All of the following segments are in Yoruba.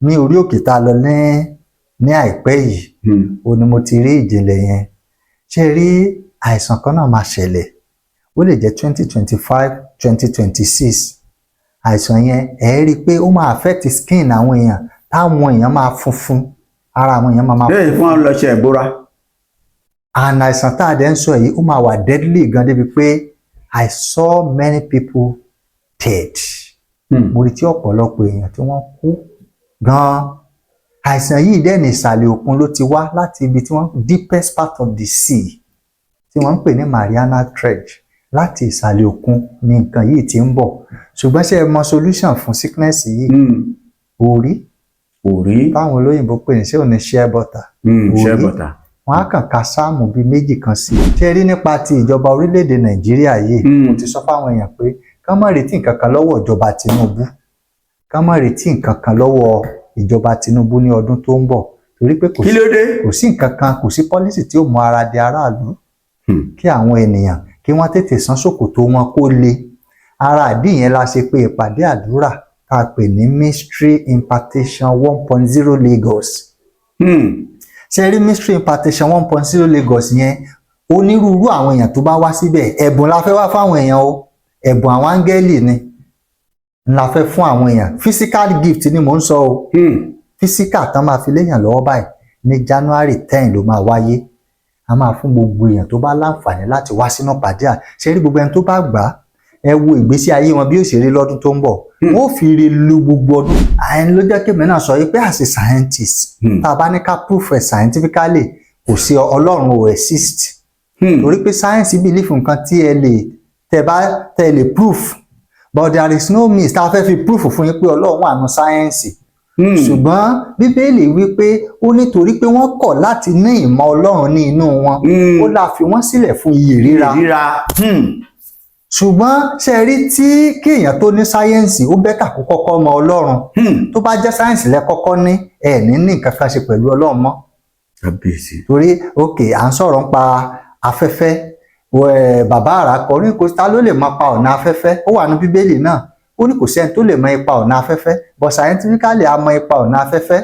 Ní orí òkè tá a lọ ní àìpẹ́ yìí, ó ní mo ti rí ìjìnlẹ̀ yẹn. Ṣé rí, àìsàn kan náà máa ṣẹlẹ̀, ó lè jẹ́ 2025, 2026. Àìsàn yẹn, ẹ rí i pé ó máa affect skin àwọn èèyàn, táwọn èèyàn máa funfun, ara àwọn èèyàn máa Bẹ́ẹ̀ fún wọn lọ ṣe ìbora. And àìsàn tá a dẹ̀ ń sọ yìí, ó máa wà deadly gan débi pé I saw many people dead. Mo rí tí ọ̀pọ̀lọpọ̀ èèyàn tí wọ́n kú gan. Àìsàn yìí dẹ̀ ní ìsàlẹ̀ òkun ló ti wá, láti ibi tí wọ́n deepest part of the sea tí wọ́n ń pè ní Mariana Trench. Láti ìsàlẹ̀ òkun ni nǹkan yìí ti ń bọ̀. Ṣùgbọ́n ṣé ẹ mọ solution fún sickness yìí? Òrí. Òrí. Táwọn olóyìnbó pè ní, ṣé ò ní shea butter? Shea Òrí. butter. Wọ́n á kàn ka sáàmù bíi méjì kan sí i. Ṣé ẹ rí, nípa ti ìjọba orílẹ̀-èdè Nàìjíríà yìí, mo ti sọ fáwọn èèyàn pé ká má retí nǹkan kan lọ́wọ́ ìjọba Tinubu, ká má retí nǹkan kan lọ́wọ́ ìjọba Tinubu ní ọdún tó ń bọ̀, torí pé kò Kí sí ló dé? kò sí nǹkan kan, kò sí policy tí ó mú ara di aráàlú. Kí àwọn ènìyàn kí wọ́n tètè sán ṣòkòtò wọn kó le. Ara ìdí yẹn la ṣe pé ìpàdé àdúrà tá a pè ní Mystery Impartation 1.0 Lagos. Ṣe rí, Mystery Impartation 1.0 Lagos yẹn, onírúurú àwọn èèyàn tó bá wá síbẹ̀, ẹ̀bùn la fẹ́ wá fáwọn èèyàn o. Ẹ̀bùn àwọn áńgẹ́lì ni la fẹ́ fún àwọn èèyàn. Physical gift ni mò ń sọ o. Physical tán máa fi léèyàn lọ́wọ́ báyìí. Ní January 10 ló máa wáyé. A máa fún gbogbo èèyàn tó bá láǹfààní láti wá sínú pàdé à. Ṣe rí, gbogbo ẹni tó bá gbà á, ẹ wo ìgbésí ayé wọn bí ó ṣe rí lọ́dún tó ń bọ̀. Wọ́n ó fi ire lu gbogbo ọdún. Àyẹn ló jẹ́ kí èmi náà sọ yìí pé as a scientist, tá a bá ní ká proof ẹ̀ scientifically, kò sí, Ọlọ́run ò exist, torí pé science believe nǹkan tí ẹ lè tẹ bá tẹ lè proof, but there is no means tá a fẹ́ fi proof fún yín pé Ọlọ́run wà nù sáyẹ́ǹsì. Ṣùgbọ́n Bíbélì wí pé ó nítorí pé wọ́n kọ̀ láti ní ìmọ̀ Ọlọ́run ní inú wọn, ó là fi wọ́n sílẹ̀ fún iyè ríra. Ríra. Ṣùgbọ́n ṣe rí, tí kéèyàn tó ní sáyẹ́ǹsì, ó better kó kọ́kọ́ mọ Ọlọ́run. Tó bá jẹ́ sáyẹ́ǹsì lẹ kọ́kọ́ ní, ẹ̀ ní nǹkan kan ṣe pẹ̀lú Ọlọ́run mọ́. Kábíyèsí. Torí ok, à ń sọ̀rọ̀ nípa afẹ́fẹ́. Bàbá àrà kọ ní kò ta ló lè mọ pa ọ̀nà afẹ́fẹ́. Ó wà ní Bíbélì náà, ó ní kò sẹ́ni tó lè mọ ipa ọ̀nà afẹ́fẹ́, but scientifically, a mọ ipa ọ̀nà afẹ́fẹ́.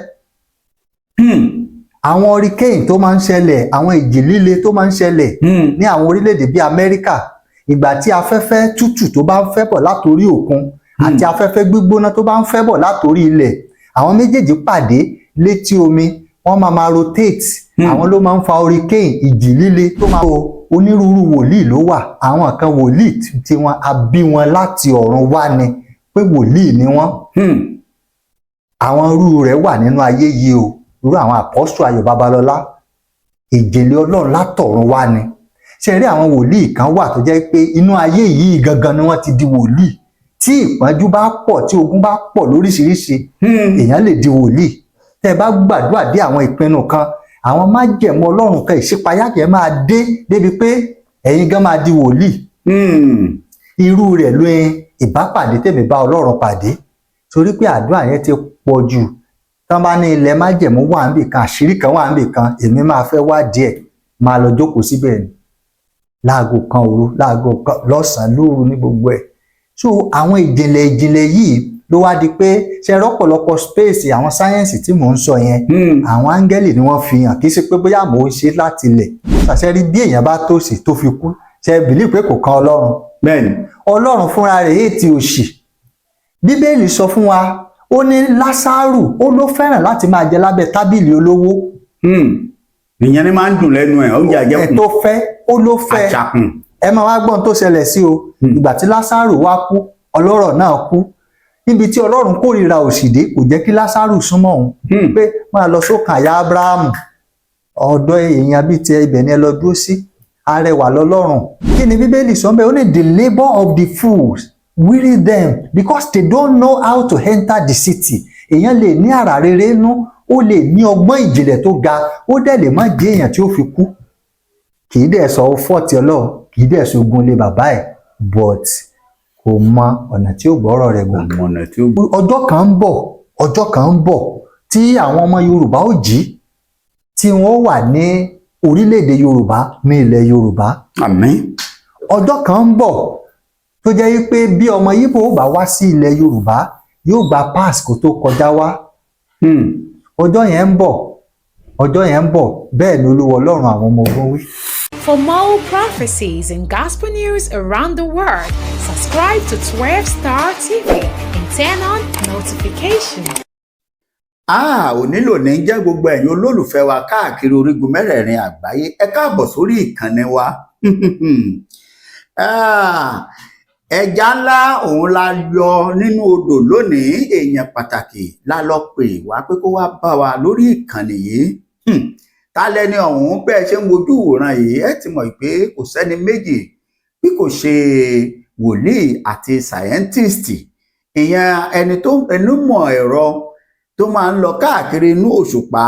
Àwọn hurricane tó máa ń ṣẹlẹ̀, àwọn ìjì líle tó máa ń ṣẹlẹ̀ ní àwọn orílẹ̀-èdè bíi Amẹ́ríkà, ìgbà tí afẹ́fẹ́ tútù tó bá ń fẹ́ bọ̀ látòrí òkun àti afẹ́fẹ́ gbígbóná tó bá ń fẹ́ bọ̀ látòrí ilẹ̀, àwọn méjèèjì pàdé létí omi, wọ́n máa máa rotate. Àwọn ló máa ń fa hurricane, ìjì líle tó máa ń onírúurú. Wòlíì ló wà. Àwọn kan, wòlíì tí wọ́n a bí wọn láti ọ̀run wá ni pé wòlíì ni wọ́n. Àwọn irú rẹ̀ wà nínú ayé yìí o. Irú àwọn Apostle Ayọ̀ Babalọ́lá, ìjìnlẹ̀ Ọlọ́run látọ̀run wá ni. Ṣe rí, àwọn wòlíì kan wà tó jẹ́ pé inú ayé yìí gangan ni wọ́n ti di wòlíì. Tí ìpọ́njú bá pọ̀, tí ogun bá pọ̀ lóríṣiríṣi, èèyàn lè di wòlíì. Tẹ́ ẹ bá gbàdúrà dé àwọn ìpinnu kan, àwọn májẹ̀mú Ọlọ́run kan, ìṣípayá yẹn máa dé débi pé ẹ̀yin gan máa di wòlíì. Irú rẹ̀ ló ń ìbápàdé tèmi bá Ọlọ́run pàdé, torí pé àdúrà yẹn ti pọ̀ jù. Tán bá ní ilẹ̀ májẹ̀mú wà níbì kan, àṣírí kan wà níbì kan, èmi máa fẹ́ wádìí ẹ̀, máa lọ jókòó síbẹ̀ ni láago 1 òru, láago 1 lọ́sàn-án, lóru, ní gbogbo ẹ̀. So àwọn ìjìnlẹ̀ ìjìnlẹ̀ yìí ló wá di pé ṣe rọ́pọ̀lọpọ̀ space, àwọn sáyẹ́ǹsì tí mò ń sọ yẹn, àwọn áńgẹ́lì ni wọ́n fi hàn. Kì í ṣe pé bóyá mò ń ṣe láti ilẹ̀ ṣàṣẹ. Rí, bí èèyàn bá tòṣì tó fi kú, ṣe believe pé kò kan Ọlọ́run? Bẹ́ẹ̀ni. Ọlọ́run fúnra rẹ̀ èyí ti òṣì. Bíbélì sọ fún wa, ó ní Lásárù, ó ló fẹ́ràn láti máa jẹ lábẹ́ tábìlì olówó. Ìyẹn ni máa ń dùn lẹ́nu ẹ̀, oúnjẹ ẹ̀ àjẹkùn. Tó fẹ́, ó ló fẹ́. Àṣàkùn. Ẹ máa wá gbọ́n tó ṣẹlẹ̀ sí o. Ìgbà tí Lásárù wá kú, ọlọ́rọ̀ náà kú. Níbi tí Ọlọ́run kórìíra òṣì dé, kò jẹ́ kí Lásárù súnmọ́ òun, pé máa lọ sókàn àyà Ábúráhámù, ọ̀dọ̀ èèyàn bíi tiẹ̀, ibẹ̀ ni ẹ lọ dúró sí. Arẹwà lọ́lọ́run. Kí ni Bíbélì sọ bẹ́ẹ̀? Ó ní, "The labour of the fools weary them because they don't know how to enter the city." Èèyàn lè ní àrà rere nú, ó lè ní ọgbọ́n ìjìnlẹ̀ tó ga, ó dẹ̀ lè má jẹ́ èèyàn tí ó fi kú. Kì í dẹ̀ sọ fault Ọlọ́run, kì í dẹ̀ sọ ogun lé bàbá ẹ̀, but kò mọ ọ̀nà tí ó gbọ́rọ̀ rẹ̀ gbà. Ọ̀nà tí ó Ọjọ́ kan ń bọ̀, ọjọ́ kan ń bọ̀ tí àwọn ọmọ Yorùbá ó jí, tí wọ́n wà ní orílẹ̀-èdè Yorùbá, ní ilẹ̀ Yorùbá. Àmín. Ọjọ́ kan ń bọ̀ tó jẹ́ wípé bí ọmọ Yíbò bá wá sí ilẹ̀ Yorùbá, yóò gba pass kó tó kọjá wá. Ọjọ́ yẹn ń bọ̀, ọjọ́ yẹn ń bọ̀, bẹ́ẹ̀ ni Olúwa Ọlọ́run àwọn ọmọ ogun wí. For more prophecies and gospel news around the world, subscribe to 12 Star TV and turn on notifications. A ò nílò ní jẹ́ gbogbo ẹ̀yin olólùfẹ́ wa káàkiri orígun mẹ́rẹ̀ẹ̀rin àgbáyé, ẹ káàbọ̀ sórí ìkànnì wa. Ah, ẹja ńlá òun la yọ nínú odò lónìí. Èèyàn pàtàkì la lọ pè wá pé kó wá bá wa lórí ìkànnì yìí. Ta lẹni ọ̀hún? Bẹ́ẹ̀ ṣe ń wojú ìwòran yìí, ẹ ti mọ̀ pé kò sẹ́ni méjì bí kò ṣe wòlíì àti scientist, ìyẹn ẹni tó ẹnu mọ̀ ẹ̀rọ tó máa ń lọ káàkiri inú òṣùpá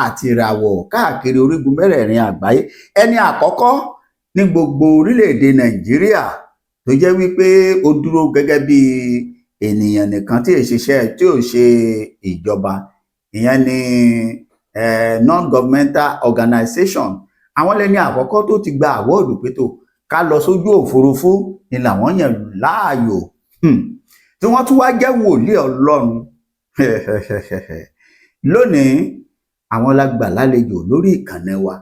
àti ìràwọ̀ káàkiri orígun mẹ́rẹ̀ẹ̀rin àgbáyé, ẹni àkọ́kọ́ ní gbogbo orílẹ̀-èdè Nàìjíríà tó jẹ́ wípé ó dúró gẹ́gẹ́ bí ènìyàn nìkan tí ì ṣiṣẹ́, tí ò ṣe ìjọba, ìyẹn ni non-governmental organization. Àwọn lẹni àkọ́kọ́ tó ti gba award pé tó ká lọ sójú òfurufú ni làwọn yàn láàyò, tí wọ́n tún wá jẹ́ wòlíì Ọlọ́run. Lónìí, àwọn la gbà lálejò lórí ìkànnì wa.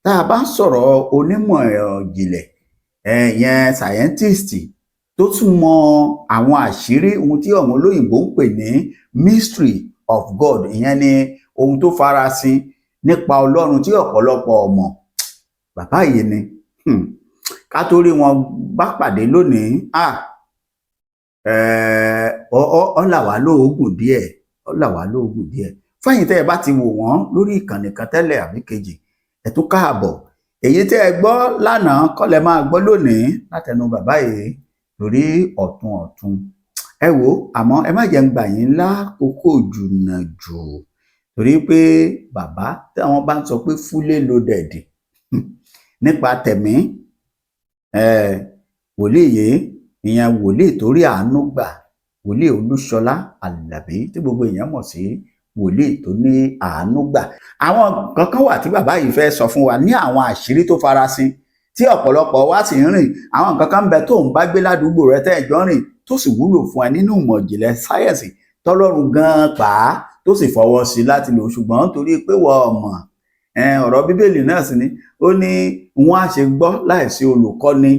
Tá a bá ń sọ̀rọ̀ onímọ̀ ìjìnlẹ̀, ìyẹn scientist tó tún mọ àwọn àṣírí ohun tí àwọn olóyìnbó ń pè ní mystery of God, ìyẹn ni ohun tó farasin nípa Ọlọ́run tí ọ̀pọ̀lọpọ̀ ọmọ bàbá yìí ni. Ká tó rí wọn bá pàdé lónìí, ah, ọ là wá lóògùn díẹ̀, ọ là wá lóògùn díẹ̀. Fẹ́yìn tẹ́ ẹ bá ti wò wọ́n lórí ìkànnì kan tẹ́lẹ̀ àbí kejì, ẹ tún káàbọ̀. Èyí tẹ́ ẹ gbọ́ lánàá kọ́ lẹ máa gbọ́ lónìí látẹnu bàbá yìí, torí ọ̀tun ọ̀tun. Ẹ wò ó, àmọ́ ẹ má jẹ́ ń gbà yín lákòókò jùnà jù, torí pé bàbá tí àwọn bá ń sọ pé fully loaded nípa tẹ̀mí, wòlíì yìí, ìyẹn wòlíì torí àánú gbà, wòlíì Olúṣọlá Àlàbí tí gbogbo èèyàn mọ̀ sí wòlíì tó ní àánú gbà. Àwọn nǹkan kan wà tí bàbá yìí fẹ́ sọ fún wa ní àwọn àṣírí tó farasin tí ọ̀pọ̀lọpọ̀ wa sì ń rìn. Àwọn nǹkan kan ń bẹ tó ń bá gbé ládùúgbò rẹ tẹ́ ẹ̀ jọ ń rìn, tó sì wúlò fún ẹ nínú ìmọ̀ ìjìnlẹ̀ sáyẹ̀nsì tọ́lọ́run gan-an pa á tó sì fọwọ́ sí láti lò, ṣùgbọ́n torí pé wọ́n mọ̀ ọ̀rọ̀ Bíbélì náà sì ni ó ní wọ́n á ṣe gbọ́ láìsí olùkọ́ni.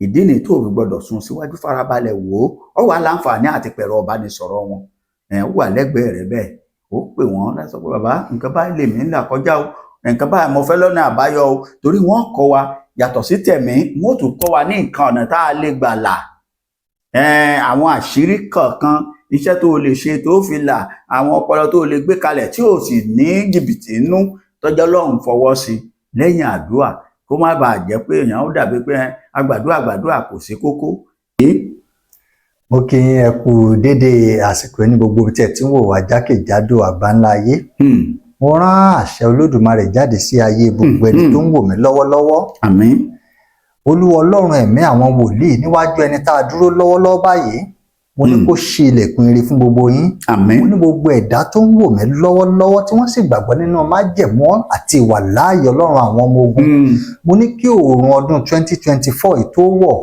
Ìdí nìyí tó fi gbọdọ̀ sún síwájú, farabalẹ̀ wò ó. Ọ wà láǹfààní àti pẹ̀rọ ọ̀bánisọ̀rọ̀ wọn, ó wà lẹ́gbẹ̀ẹ́ rẹ̀ bẹ́ẹ̀. Ó pè wọ́n láti sọ pé, "Bàbá, nǹkan báyìí lèmi ń là kọjá o, nǹkan báyìí mo fẹ́ lọ́nà àbáyọ o," torí wọ́n kọ́ wa yàtọ̀ sí tẹ̀mí, wọ́n ó tún kọ́ wa ní nǹkan ọ̀nà tá a lè gbà là, àwọn àṣírí kọ̀ọ̀kan, iṣẹ́ tó o lè ṣe tó fi là, àwọn ọpọlọ tó o lè gbé kalẹ̀ tí o sì ní jìbìtì nínú, tọ́jọ́ lọ́hùn fọwọ́ sí lẹ́yìn àdúrà, kó má bàa jẹ́ pé èèyàn ó dàbí pé agbàdúrà àgbàdúrà kò sí kókó. Mo kí yín, ẹ kú dédé àsìkò ní gbogbo ibi tí ẹ ti ń wò wá jákèjádò àgbáńlá ayé. Mo rán àṣẹ Olódùmarè jáde sí ayé gbogbo ẹni tó ń wò mí lọ́wọ́lọ́wọ́. Àmín. Olúwa Ọlọ́run ẹ̀mí àwọn wòlíì, níwájú ẹni tá a dúró lọ́wọ́lọ́wọ́ báyìí, mo ní kó ṣí ilẹ̀kùn ire fún gbogbo yín. Àmín. Mo ní gbogbo ẹ̀dá tó ń wò mí lọ́wọ́lọ́wọ́, tí wọ́n sì gbàgbọ́ nínú májẹ̀mú àti ìwà láàyè Ọlọ́run àwọn ọmọ ogun, mo ní kí òòrùn ọdún 2024 yìí tó wọ̀,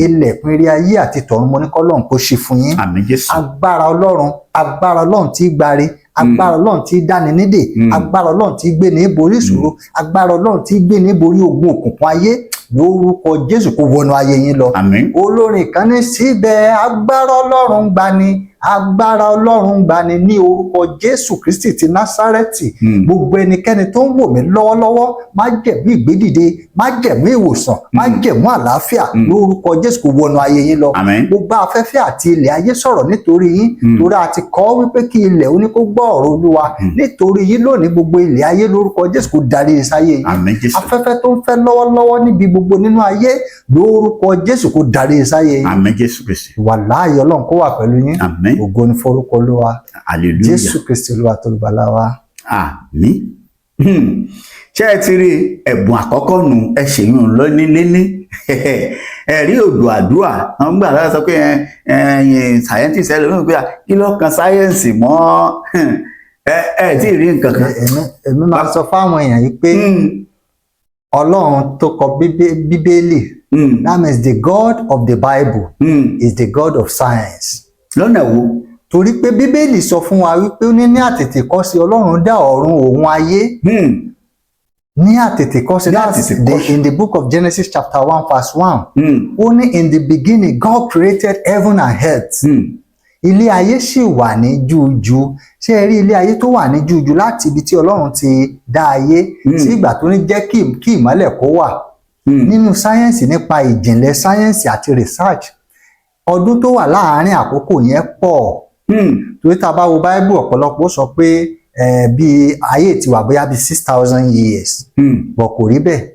ilẹ̀kùn ire ayé àti tọ̀run, mo ní kọ́lọ́run kó ṣí fún yín. Àmín Jésù. Agbára Ọlọ́run, agbára Ọlọ́run tí gbari, agbára Ọlọ́run tí dáni nídè, agbára Ọlọ́run tí gbé ní borí ìṣòro, agbára Ọlọ́run tí gbé ní borí ogun òkùnkùn ayé, lórúkọ Jésù, kó wọnú ayé yín lọ. Àmín. Olórin kan ní síbẹ̀, agbára Ọlọ́run gbani, agbára Ọlọ́run gbani, ní orúkọ Jésù Kristi ti Násárẹ́tì. Gbogbo ẹnikẹ́ni tó ń wò mí lọ́wọ́lọ́wọ́, májẹ̀mú ìgbédìde, májẹ̀mú ìwòsàn, májẹ̀mú àlàáfíà, lórúkọ Jésù, kó wọnú ayé yín lọ. Àmín. Mo bá afẹ́fẹ́ àti ilẹ̀ ayé sọ̀rọ̀ nítorí yín, torí a ti kọ́ wípé kí ilẹ̀ ó ní kó gbọ́ ọ̀rọ̀ Olúwa. Nítorí yín lónìí, gbogbo ilẹ̀ ayé, lórúkọ Jésù, kó darí sáyé yín. Àmín Jésù. Afẹ́fẹ́ tó ń fẹ́ lọ́wọ́lọ́wọ́ níbi gbogbo nínú ayé, lórúkọ Jésù, kó darí sáyé yín. Àmín Jésù Kristi. Ìwà láàyè Ọlọ́run kó wà pẹ̀lú yín. Àmín. Ògo ni forúkọ Olúwa. Hallelujah. Jésù Kristi Olúwa tó lùgbàlà wa. Àmín. Ṣé ẹ ti rí ẹ̀bùn àkọ́kọ́ nu? Ẹ ṣèyún lọ́níléní ẹ̀rí odò àdúrà. Àwọn gbà láti sọ pé ẹ ẹ scientist ẹ lómi pé kí ló kan sáyẹ́ǹsì mọ́ ẹ? Ẹ tí ì rí nǹkan kan. Èmi máa sọ fáwọn èèyàn yìí pé Ọlọ́run tó kọ Bíbélì, that means the God of the Bible is the God of science. Lọ́nà wo? Torí pé Bíbélì sọ fún wa wípé ó ní ní àtètèkọ́ṣe Ọlọ́run dá ọ̀run òun ayé. Ní àtètèkọ́ṣe, Ní that's àtètèkọ́ṣe. in the book of Genesis chapter 1 verse 1. Ó ní, "In the beginning God created heaven and earth." Ilé ayé sì wà ní jújú. Ṣé ẹ rí ilé ayé tó wà ní jújú láti ibi tí Ọlọ́run ti dá ayé sí ìgbà tó ní jẹ́ kí ìmọ́lẹ̀ kó wà? Nínú sáyẹ́ǹsì, nípa ìjìnlẹ̀ sáyẹ́ǹsì àti research, ọdún tó wà láàárín àkókò yẹn pọ̀. Torí tá a bá wo Báíbù, ọ̀pọ̀lọpọ̀ ó sọ pé bí ayé ti wà bóyá bí 6,000 years, but kò rí bẹ́ẹ̀.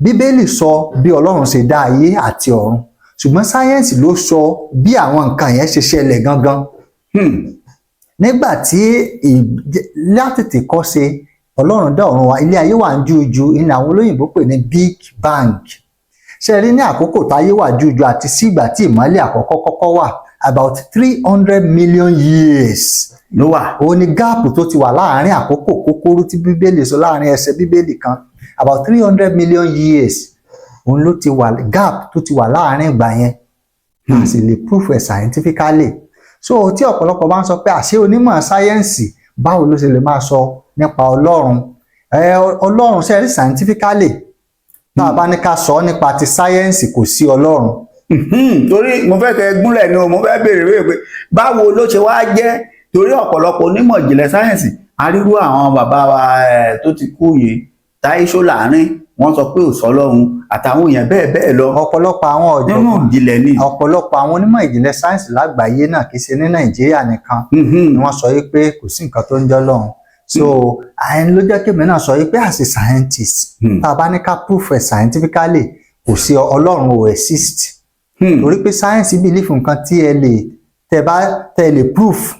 Bíbélì sọ bí Ọlọ́run ṣe dá ayé àti ọ̀run, ṣùgbọ́n sáyẹ́ǹsì ló sọ bí àwọn nǹkan yẹn ṣe ṣẹlẹ̀ gangan. Nígbà tí látètèkọ́ṣe Ọlọ́run dá ọ̀run wa, ilé ayé wà ń jújú ní àwọn olóyìnbó pè ní Big Bang. Ṣe rí ní àkókò táyé wà jújú àti sígbà tí ìmọ́lẹ̀ àkọ́kọ́ kọ́kọ́ wà, about 300 million years ló wà. Òun ni gap tó ti wà láàárín àkókò kúkúrú tí Bíbélì sọ láàárín ẹsẹ̀ Bíbélì kan. About 300 million years òun ló ti wà, gap tó ti wà láàárín ìgbà yẹn. A sì lè proof ẹ̀ scientifically. So tí ọ̀pọ̀lọpọ̀ bá ń sọ pé àṣé onímọ̀ sáyẹ́ǹsì, báwo ló ṣe lè máa sọ nípa Ọlọ́run? Ẹ Ọlọ́run, ṣe rí, scientifically, tá a bá ní ká sọ nípa ti sáyẹ́ǹsì, kò sí Ọlọ́run. Torí mo fẹ́ kẹ́ ẹ gúnlẹ̀ ni o. Mo fẹ́ béèrè wípé pé báwo ló ṣe wá jẹ́, torí ọ̀pọ̀lọpọ̀ onímọ̀ ìjìnlẹ̀ sáyẹ́ǹsì, arírú àwọn bàbá wa tó ti kú yìí, Táyé Ṣóláàrin, wọ́n sọ pé ò sọ́lọ́run, àtàwọn èèyàn bẹ́ẹ̀ bẹ́ẹ̀ lọ. Ọ̀pọ̀lọpọ̀ àwọn Nínú ọ̀jọ̀gbọ́n, ìjìnlẹ̀ ni. ọ̀pọ̀lọpọ̀ àwọn onímọ̀ ìjìnlẹ̀ sáyẹ́ǹsì lágbàáyé náà, kì í ṣe ní Nàìjíríà nìkan, ni wọ́n sọ wípé kò sí nǹkan tó ń jẹ́ Ọlọ́run. So àyẹn ló jẹ́ kí èmi náà sọ wípé as a scientist, tá a bá ní ká proof ẹ̀ scientifically, kò sí Ọlọ́run, ò exist. Torí pé science believe nǹkan tí ẹ lè tẹ bá tẹ lè proof,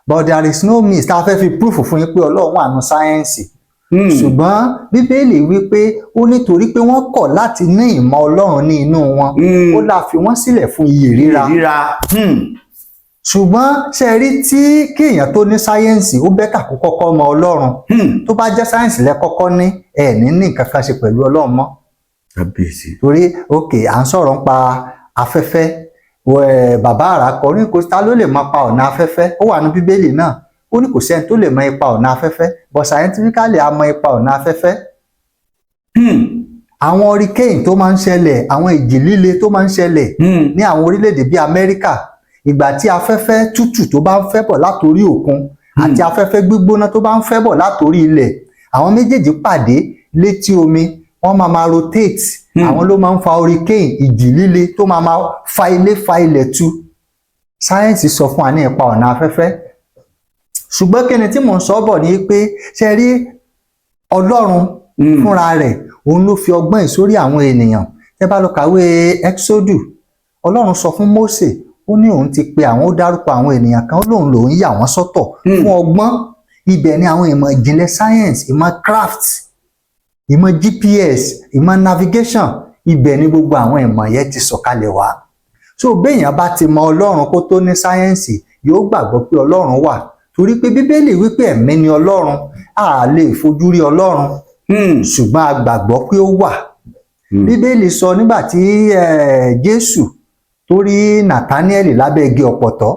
but there is no means tá a fẹ́ fi proof fún yín pé Ọlọ́run wà nù sáyẹ́ǹsì. Ṣùgbọ́n Bíbélì wípé ó nítorí pé wọ́n kọ̀ láti ní ìmọ̀ Ọlọ́run ní inú wọn, ó là fi wọ́n sílẹ̀ fún iyè ríra. Ríra. Ṣùgbọ́n ṣe rí, tí kéèyàn tó ní sáyẹ́ǹsì, ó better kó kọ́kọ́ mọ Ọlọ́run. Tó bá jẹ́ sáyẹ́ǹsì lẹ kọ́kọ́ ní, ẹ̀ ní ní nǹkan kan ṣe pẹ̀lú Ọlọ́run mọ́. Kábíyèsí. Torí ok, à ń sọ̀rọ̀ nípa afẹ́fẹ́. Bàbá àrà kọ ní kò ta ló lè mọ pa ọ̀nà afẹ́fẹ́. Ó wà ní Bíbélì náà, ó ní kò sẹ́ni tó lè mọ ipa ọ̀nà afẹ́fẹ́, but scientifically a mọ ipa ọ̀nà afẹ́fẹ́. Àwọn hurricane tó máa ń ṣẹlẹ̀, àwọn ìjì líle tó máa ń ṣẹlẹ̀ ní àwọn orílẹ̀-èdè bíi Amẹ́ríkà, ìgbà tí afẹ́fẹ́ tútù tó bá ń fẹ́ bọ̀ látòrí òkun àti afẹ́fẹ́ gbígbóná tó bá ń fẹ́ bọ̀ látòrí ilẹ̀, àwọn méjèèjì pàdé létí omi, wọ́n máa máa rotate. Àwọn ló máa ń fa hurricane, ìjì líle tó máa máa fa ilé, fa ilẹ̀ tu. Sáyẹ́ǹsì sọ fún wa ní ipa ọ̀nà afẹ́fẹ́. Ṣùgbọ́n kí ni tí mò ń sọ bọ̀ ni pé, ṣe rí Ọlọ́run fúnra rẹ̀, òun ló fi ọgbọ́n yìí sórí àwọn ènìyàn. Tẹ́ bá lọ kàwé Exodus, Ọlọ́run sọ fún Mósè, ó ní òun ti pe àwọn, ó dárúkọ àwọn ènìyàn kan, ó lóun lòun yà wọ́n sọ́tọ̀ fún ọgbọ́n. Ibẹ̀ ni àwọn ìmọ̀ ìjìnlẹ̀ science, ìmọ̀ craft, ìmọ̀ GPS, ìmọ̀ navigation, ibẹ̀ ni gbogbo àwọn ìmọ̀ yẹn ti sọ̀kalẹ̀ wá. So béèyàn bá ti mọ Ọlọ́run kó tó ní sáyẹ́ǹsì, yóò gbàgbọ́ pé Ọlọ́run wà, torí pé Bíbélì wípé ẹ̀mí ni Ọlọ́run. A lè fojú rí Ọlọ́run, ṣùgbọ́n a gbàgbọ́ pé ó wà. Bíbélì sọ nígbà tí Jésù tó rí Nathaniel lábẹ́ igi ọ̀pọ̀tọ́,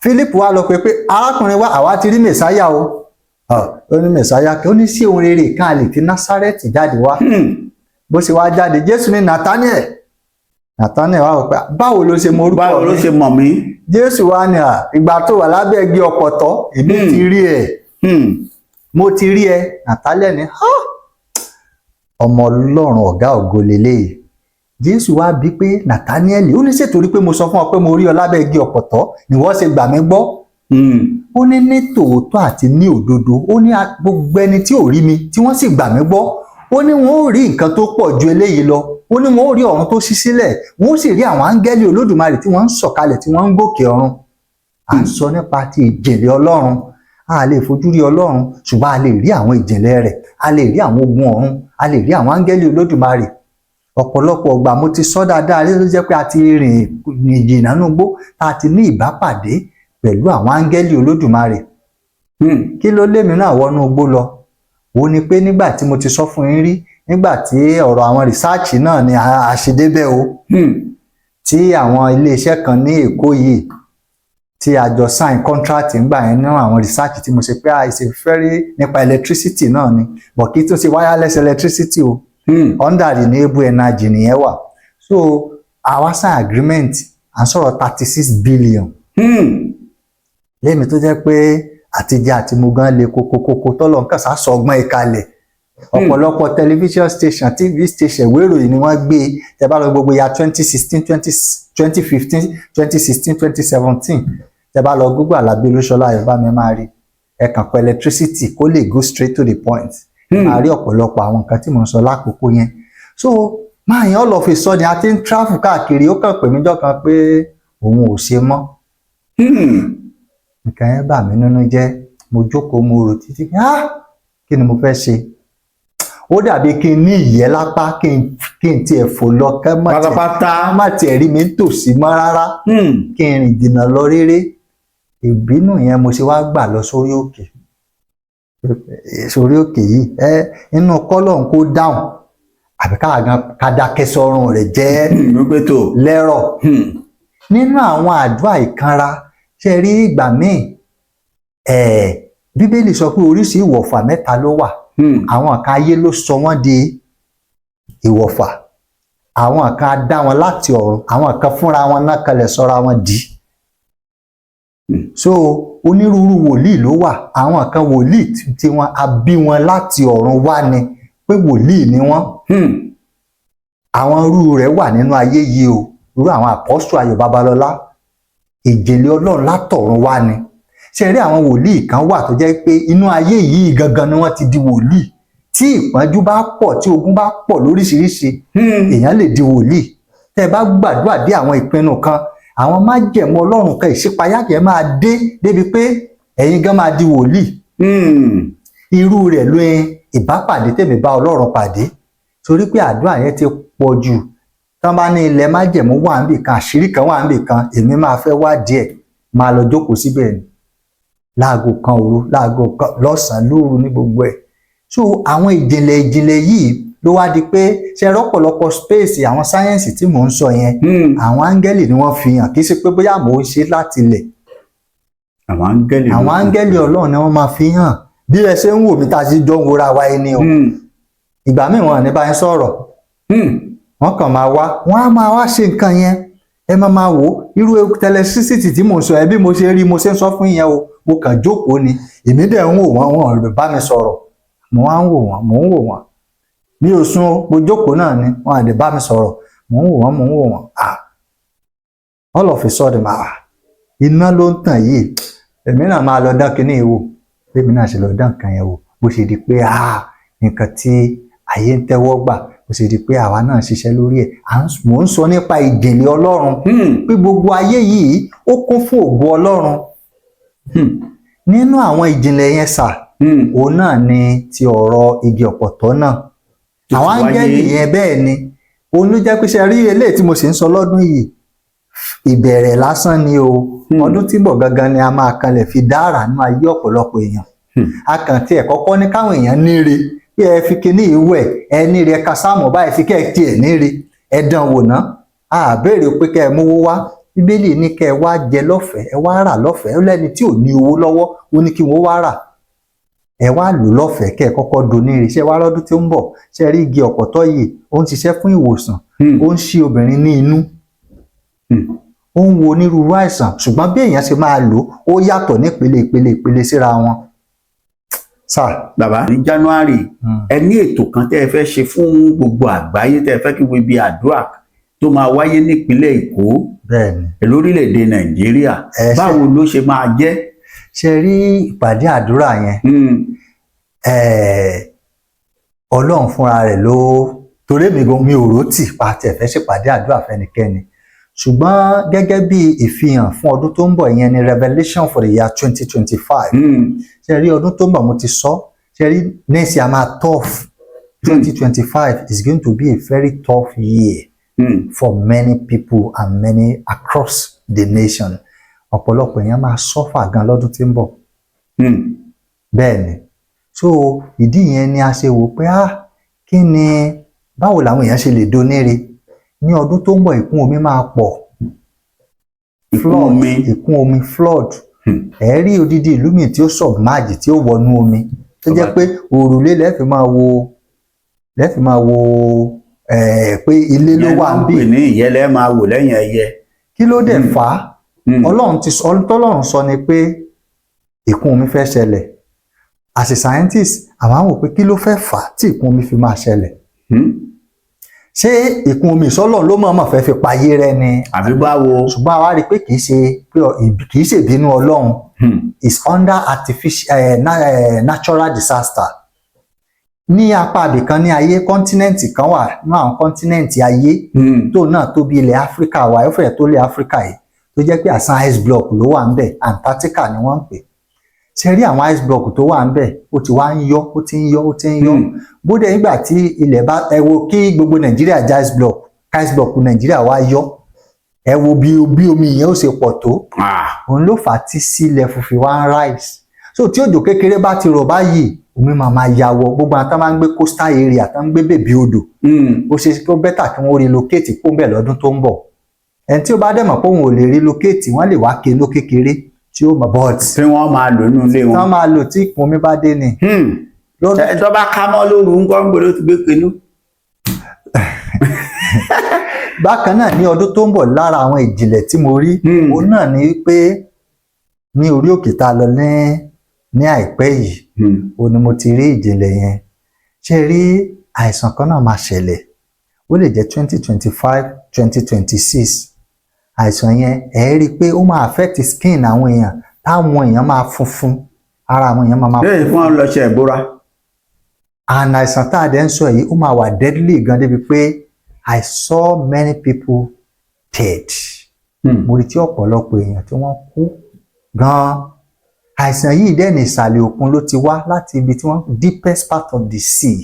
Philip wá lọ pé arákùnrin wa, àwa ti rí Mẹ̀sáyà o. Ó ní Mẹ̀sáyà kí? Ó ní sí ohun rere kan lè ti Násárẹ́tì jáde wá? Bó ṣe wá jáde, Jésù ní, "Nathaniel." Nathaniel wá wò pé, báwo ló ṣe mọ orúkọ Báwo ló mi? ṣe mọ̀ mí? Jésù wá ní, à ìgbà tó wà lábẹ́ igi ọ̀pọ̀tọ́, èmi ti rí ẹ. Mo ti rí ẹ. Nathaniel ní, "Ha, ọmọ Ọlọ́run ọ̀gá ògo lélẹ́yìí." Jésù wá bí pé, "Nathaniel," ó ní, ṣètòrí pé mo sọ fún ọ pé mo rí ọ lábẹ́ igi ọ̀pọ̀tọ́ ni wọ́n ṣe gbà mí gbọ́? Ó ní ní tòótọ́ àti ní òdodo, ó ní gbogbo ẹni tí ò rí mi tí wọ́n sì gbà mí gbọ́, ó ní wọn ó rí nǹkan tó pọ̀ ju eléyìí lọ. Ó ní wọn ó rí ọ̀run tó ṣí sílẹ̀, wọn ó sì rí àwọn áńgẹ́lì Olódùmarè tí wọ́n ń sọ̀kalẹ̀, tí wọ́n ń gòkè ọ̀run. À ń sọ nípa ti ìjìnlẹ̀ Ọlọ́run. A lè fojú rí Ọlọ́run, ṣùgbọ́n a lè rí àwọn ìjìnlẹ̀ rẹ̀, a lè rí àwọn ogun ọ̀run, a lè rí àwọn áńgẹ́lì Olódùmarè. Ọ̀pọ̀lọpọ̀ ọgbà mo ti sọ dáadáa ló jẹ́ pé a ti rìn ìjìnà nínú igbó, tá a ti ní ìbápàdé pẹ̀lú àwọn áńgẹ́lì Olódùmarè. Kí ló lé mi náà wọnú igbó lọ? Ó ní pé nígbà tí mo ti sọ fún yín rí, nígbà tí ọ̀rọ̀ àwọn research náà ni a ṣe débẹ̀ o, tí àwọn iléeṣẹ́ kan ní Èkó yìí Tí a jọ sign contract ńgbà yẹn nínú àwọn research tí mo ṣe pé, ah, it's a very nípa electricity náà ni, but kí tó ṣe wireless electricity o, under renewable energy nìyẹn wà. So àwa sign agreement, à ń sọ̀rọ̀ 36 billion. Lémi tó jẹ́ pé àtijọ́ àti mo gan le kokokoko, tọ́lọ̀ nǹkan sá sọ ọgbọ́n ìkalẹ̀. Ọ̀pọ̀lọpọ̀ television station, TV station, ìwé ìròyìn ni wọ́n gbé. Tẹ́ bá lọ gbogbo ya 2016, 2015, 2016, 2017, tẹ́ bá lọ Google Àlàbí Olúṣọlá Ayọ̀bámi, máa rí. Ẹ kàn pé electricity kó lè go straight to the point, máa rí ọ̀pọ̀lọpọ̀ àwọn nǹkan tí mò ń sọ lákòókò yẹn. So máa yẹn, all of a sudden, a ti ń travel káàkiri, ó kàn pè mí jọ́ kan pé òun ò ṣe mọ́. Nǹkan yẹn bà mí nínú jẹ́. Mo jókòó, mo rò títí, ah, kí ni mo fẹ́ ṣe? Ó dàbí kí n ní ìyẹ́ lápá, kí n tiẹ̀ fò lọ, kẹ́ má tiẹ̀ Pátápátá. má tiẹ̀ rí mi nítòsí mọ́ rárá, kí n rìn jìnnà lọ réré. Ìbínú yẹn, mo ṣe wá gbà lọ sórí òkè, sórí òkè yìí, ẹ inú kọ́lọ̀ kó dáhùn àbí káà gan ká dákẹ́ sọ́run rẹ̀ jẹ́. Wípé tó. Lẹ́rọ̀ nínú àwọn àdúrà ìkanra, ṣe rí ìgbà míì ẹ̀, Bíbélì sọ pé oríṣi ìwọ̀fà mẹ́ta ló wà. Àwọn kan, ayé ló sọ wọ́n di ìwọ̀fà, àwọn kan á dá wọn láti ọ̀run, àwọn kan fúnra wọn náà kalẹ̀ sọ́ra wọn di. So onírúurú wòlíì ló wà. Àwọn kan, wòlíì tí wọn a bí wọn láti ọ̀run wá ni pé wòlíì ni wọ́n. Àwọn irú rẹ̀ wà nínú ayé yìí o. Irú àwọn Àpọ́sù Ayọ̀ Babalọ́lá, ìjìnlẹ̀ Ọlọ́run látọ̀run wá ni. Ṣe rí àwọn wòlíì kan wà tó jẹ́ pé inú ayé yìí gangan ni wọ́n ti di wòlíì. Tí ìpọ́njú bá pọ̀, tí ogun bá pọ̀ lóríṣiríṣi, èèyàn lè di wòlíì. Tẹ́ ẹ bá gbàdúrà dé àwọn ìpinnu kan, àwọn májẹ̀mú Ọlọ́run kan, ìṣípayá yẹn máa dé débi pé ẹ̀yin gan máa di wòlíì. Irú rẹ̀ ló ń ìbápàdé tèmi bá Ọlọ́run pàdé, torí pé àdúrà yẹn ti pọ̀ jù. Tán bá ní ilẹ̀ májẹ̀mú wà níbì kan, àṣírí kan wà níbì kan, èmi máa fẹ́ wádìí ẹ̀, máa lọ jókòó síbẹ̀ ni láago 1 òru, láago 1 lọ́sàn-án, lóru, ní gbogbo ẹ̀. So àwọn ìjìnlẹ̀ ìjìnlẹ̀ yìí ló wá di pé ṣe rọ́pọ̀lọpọ̀ space, àwọn sáyẹ́ǹsì tí mò ń sọ yẹn, àwọn áńgẹ́lì ni wọ́n fi hàn, kì í ṣe pé bóyá mò ń ṣe láti ilẹ̀. Àwọn áńgẹ́lì. Àwọn áńgẹ́lì Ọlọ́run ni wọ́n máa fi hàn. Bí ẹ ṣe ń wò mí tá a ṣe jọ ń wora wa ẹni o, ìgbà míì wọn ò ní bá yín sọ̀rọ̀, wọ́n kàn máa wá, wọ́n á máa wá ṣe nǹkan yẹn, ẹ máa máa wò ó. Irú electricity tí mò ń sọ ẹ, bí mo ṣe rí mo ṣe ń sọ fún yẹn o. Mo kàn jókòó ni, èmi dẹ̀ ń wò wọ́n, wọn ò bá mi sọ̀rọ̀. Mo wá ń wò wọ́n, mò ń wò wọ́n, mi ò sùn o, mo jókòó náà ni, wọn à lè bá mi sọ̀rọ̀. Mò ń wò wọ́n, mò ń wò wọ́n. Ah, all of a sudden, ah, iná ló ń tàn yìí, èmi náà máa lọ dán kinní yìí wò. Èmi náà ṣe lọ dán nǹkan yẹn wò, bó ṣe di pé, ah, nǹkan tí ayé ń tẹ́wọ́ gbà, bó ṣe di pé àwa náà ṣiṣẹ́ lórí ẹ̀. Mò ń sọ nípa ìjìnlẹ̀ Ọlọ́run, pé gbogbo ayé yìí ó kún fún ògo Ọlọ́run. Nínú àwọn ìjìnlẹ̀ yẹn sà, òun náà ni ti ọ̀rọ̀ igi ọ̀pọ̀tọ́ náà. Tó ti Àwọn wáyé. áńgẹ́lì yẹn, bẹ́ẹ̀ ni. Òun ló jẹ́ pé ṣe rí eléyìí tí mo sì ń sọ lọ́dún yìí, ìbẹ̀rẹ̀ lásán ni o. Ọdún tí ń bọ̀ gangan ni a máa kanlẹ̀ fi dára nínú ayé ọ̀pọ̀lọpọ̀ èèyàn. A kàn tiẹ̀ kọ́kọ́ ní káwọn èèyàn níre pé ẹ fi kinní yìí wẹ̀, ẹ níre, ẹ ka sáàmù báyìí fi kẹ́ ẹ tiẹ̀ níre, ẹ dán wò ná. A béèrè pé kẹ́ ẹ mówó wá. Bíbélì ní kẹ́ ẹ wá jẹ lọ́fẹ̀ẹ́, ẹ wá rà lọ́fẹ̀ẹ́. Ó lẹ́ni tí ò ní owó lọ́wọ́, ó ní kí wọ́n wá rà, ẹ wá lò lọ́fẹ̀ẹ́, kẹ́ ẹ kọ́kọ́ doníre. Ṣé wá lọ́dún tí ó ń bọ̀, ṣe rí igi ọ̀pọ̀tọ́ yìí, ó ń ṣiṣẹ́ fún ìwòsàn, ó ń ṣí obìnrin ní inú, ó ń wo onírúurú àìsàn, ṣùgbọ́n bí èèyàn ṣe máa lò ó yàtọ̀ nípele ìpele ìpele síra wọn sáà. Bàbá, ní January, ẹ ní ètò kan tẹ́ ẹ fẹ́ ṣe fún gbogbo àgbáyé, tẹ́ ẹ fẹ́ kí gbogbo ibi àdúrà tó máa wáyé nípínlẹ̀ Èkó, Bẹ́ẹ̀ ni. lórílẹ̀‐èdè Nàìjíríà. Ẹ ṣe. Báwo ló ṣe máa jẹ́? Ṣe rí ìpàdé àdúrà yẹn, Ọlọ́run fúnra rẹ̀ ló, torí èmi gan mi ò rò tì pa tẹ̀ fẹ́ ṣèpàdé àdúrà fẹ́nikẹ́ni, ṣùgbọ́n gẹ́gẹ́ bí ìfihàn fún ọdún tó ń bọ̀, ìyẹn ni revelation for the year 2025. Ṣe rí ọdún tó ń bọ̀, mo ti sọ, ṣe rí next year máa tough. 2025 is going to be a very tough year for many people and many across the nation. Ọ̀pọ̀lọpọ̀ èèyàn máa suffer gan lọ́dún tí ń bọ̀. Bẹ́ẹ̀ ni. So ìdí yẹn ni a ṣe wò pé, ah, kí ni, báwo làwọn èèyàn ṣe lè doníre ní ọdún tó ń bọ̀? Ìkún omi máa pọ̀. Ìkún Flood, omi. Ìkún omi, flood. Ẹ rí odidi ìlú míì tí ó submerge, tí ó wọnú omi, tó jẹ́ pé òrùlé lẹ́ẹ̀fì máa wo pé ilé ló wà ń ń bì. pè ní ìyẹlẹ máa wò lẹ́yìn ẹyẹ. Kí ló dẹ̀ fà á? Ọlọ́run ti sọ, tọ́lọ́run sọ ni pé ìkún omi fẹ́ ṣẹlẹ̀. As a scientist, àwọn àwọn wò pé kí ló fẹ́ fà á tí ìkún omi fi máa ṣẹlẹ̀? Ṣé ìkún omi ìsọ́lọ̀ ló mọ̀ọ́mọ̀ fẹ́ fi payé rẹ́ ni? Àbí báwo? Ṣùgbọ́n àwa rí i pé kì í ṣe ìbínú Ọlọ́run, is under artificial natural disaster. Ní apá ibìkan ní ayé, continent kan wà ní àwọn continent ayé tó náà tó bí ilẹ̀ Áfíríkà wa, ó fẹ́ẹ̀ tó ilẹ̀ Áfíríkà yìí, tó jẹ́ pé àsán ice block ló wà ń bẹ̀. Antarctica ni wọ́n ń pè. Ṣe rí àwọn ice block tó wà ń bẹ̀, ó ti wá ń yọ, ó ti ń yọ, ó ti ń yọ. Bóde nígbà tí ilẹ̀ bá, ẹ wo kí gbogbo Nàìjíríà já ice block, ká ice block Nàìjíríà wá yọ, ẹ wo bí omi yẹn ó ṣe pọ̀ tó. Òun ló fà á tí sea level fi wá ń rise. So tí òjò kékeré bá ti rọ̀ báyìí, omi máa máa ya wọ gbogbo àwọn tó máa ń gbé coastal area, tó ń gbé bèbí odò. Ó ṣe kó better kí wọ́n relocate kó bẹ̀ lọ́dún tó ń bọ̀. Ẹni tí ó bá dẹ̀ mọ̀ pé òun ò lè relocate, wọ́n lè wá keló kékeré tí ó mọ̀, but tí wọ́n máa lò nínú ilé tí wọ́n wọn. máa lò tí ìkún omi bá dé ni. Lọ́dún Ẹ tó bá ká mọ́ lóru ńkọ́, ń gbọ́dọ̀ ti gbé pinnu. Bákan náà, ní ọdún tó ń bọ̀, lára àwọn ìjìnlẹ̀ tí mo rí, òun náà ni pé ní orí òkè tá a lọ ní àìpẹ́ yìí, òun ni mo ti rí ìjìnlẹ̀ yẹn. Ṣe rí àìsàn kan náà máa ṣẹlẹ̀, ó lè jẹ́ 2025, 2026. Àìsàn yẹn, ẹ rí i pé ó máa affect skin àwọn èèyàn, táwọn èèyàn máa funfun, ara àwọn èèyàn máa Lẹ́yìn fún wọn lọ ṣe ìbúra. And àìsàn tá a dẹ̀ ń sọ yìí, ó máa wà deadly gan débi pé I saw many people dead. Mo rí tí ọ̀pọ̀lọpọ̀ èèyàn tí wọ́n kú gan-an. Àìsàn yìí dẹ̀ ní ìsàlẹ̀ òkun ló ti wá, láti ibi tí wọ́n deepest part of the sea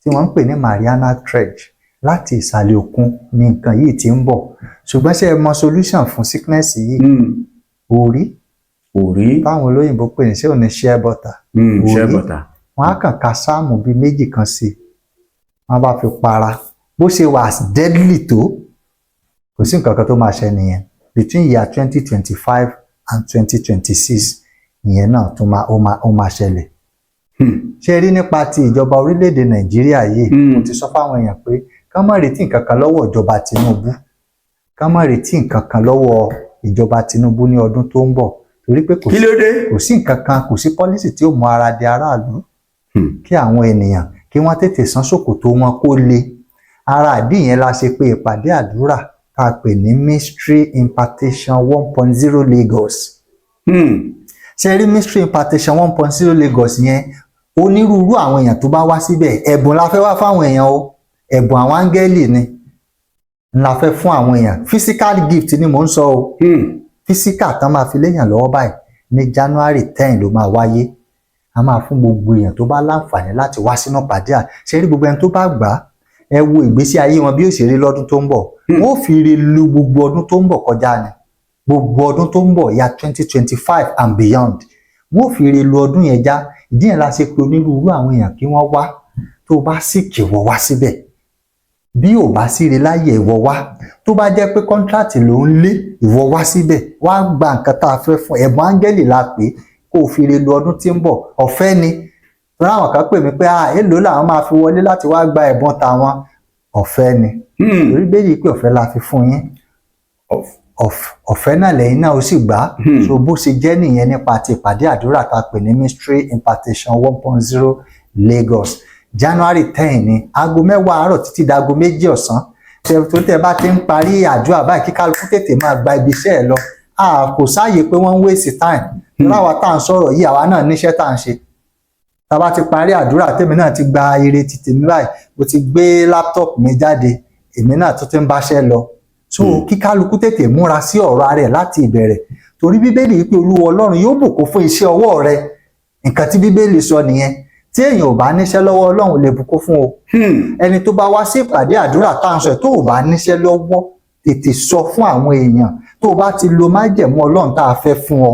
tí wọ́n ń pè ní Mariana Trench. Láti ìsàlẹ̀ òkun ni nǹkan yìí ti ń bọ̀. Ṣùgbọ́n ṣé ẹ mọ solution fún sickness yìí? Òrí. Òrí. Táwọn olóyìnbó pè ní, ṣé ò ní shea butter? Shea Òrí. butter. Wọ́n á kàn ka sáàmù bíi méjì kan sí i, wọ́n bá fi para, bó ṣe wà as deadly tó, kò sí nǹkan kan tó máa ṣe nìyẹn. Between year 2025 and 2026, ìyẹn náà tún máa ó máa ṣẹlẹ̀. Ṣe rí nípa ti ìjọba orílẹ̀-èdè Nàìjíríà yìí, mo ti sọ fáwọn èèyàn pé ká má retí nǹkan kan lọ́wọ́ ìjọba Tinubu, ká má retí nǹkan kan lọ́wọ́ ìjọba Tinubu ní ọdún tó ń bọ̀, torí pé kò Kí sí ló dé? kò sí nǹkan kan, kò sí policy tí ó mú ara di aráàlú. Kí àwọn ènìyàn kí wọ́n tètè sán ṣòkòtò wọn kó le. Ara àdí yẹn la ṣe pé ìpàdé àdúrà tá a pè ní Mystery Impartation 1.0 Lagos. Ṣe rí Mystery Impartation 1.0 Lagos yẹn, onírúurú àwọn èèyàn tó bá wá síbẹ̀, ẹ̀bùn la fẹ́ wá fáwọn èèyàn o. Ẹ̀bùn àwọn áńgẹ́lì ni la fẹ́ fún àwọn èèyàn. Physical gift ni mò ń sọ o. Physical tán máa fi léèyàn lọ́wọ́ báyìí. Ní January 10 ló máa wáyé. A máa fún gbogbo èèyàn tó bá láǹfààní láti wá sínú pàdé à. Ṣe rí gbogbo ẹni tó bá gbà á, ẹ wo ìgbésí ayé wọn bí ó ṣe rí lọ́dún tó ń bọ̀. Wọ́n ó fi ire lu gbogbo ọdún tó ń bọ̀ kọjá ni. Gbogbo ọdún tó ń bọ̀ ya, 2025 and beyond, wọ́n ó fi ire lu ọdún yẹn já. Ìdí yẹn la ṣe pé onírúurú àwọn èèyàn kí wọ́n wá. Tó bá sì kì wọ́ wá síbẹ̀, bí ò bá síre láyè, ìwọ wá. Tó bá jẹ́ pé contract ló ń lé, ìwọ wá síbẹ̀, wá gba nǹkan tá a fẹ́ fún. Ẹ̀bùn áńgẹ́lì la pè é, kó o fi re lu ọdún tí ń bọ̀. Ọ̀fẹ́ ni. Torí àwọn kan pè mí pé, ah, èló làwọn máa fi wọlé láti wá gba ẹ̀bùn tàwọn? Ọ̀fẹ́ ni, torí bẹ́ẹ̀ pé ọ̀fẹ́ la fi fún yín, ọ̀fẹ́ náà lẹ́yìn náà ó sì gbà á. So bó ṣe jẹ́ nìyẹn nípa ti ìpàdé àdúrà tá a pè ní Mystery Impartation 1.0 Lagos. January 10 ní aago 10 àárọ̀ títí dago 2 ọ̀sán. Tó tẹ́ bá ti ń parí àdúrà báyìí, kí kálukú tètè máa gba ibi iṣẹ́ ẹ̀ lọ. A kò sáàyè pé wọ́n ń waste time. Láwa tá à ń sọ̀rọ̀ yìí, àwa náà níṣẹ́ tá à ń ṣe. Tá a bá ti parí àdúrà, tèmi náà ti gba ire ti tèmi báyìí, mo ti gbé laptop mi jáde, èmi náà tó ti ń báṣẹ́ lọ. So kí kálukú tètè múra sí ọ̀rọ̀ ara ẹ̀ láti ìbẹ̀rẹ̀, torí Bíbélì wípé Olúwa Ọlọ́run yóò bùkún fún iṣẹ́ ọwọ́ rẹ. Nǹkan tí Bíbélì sọ nìyẹn. Tí èèyàn ò bá níṣẹ́ lọ́wọ́, Ọlọ́run lè bùkún fún o. Ẹni tó bá wá sí ìpàdé àdúrà tá à ń sọ ẹ̀, tó ò bá níṣẹ́ lọ́wọ́, tètè sọ fún àwọn èèyàn. Tó o bá ti lo májẹ̀mú Ọlọ́run tá a fẹ́ fún ọ,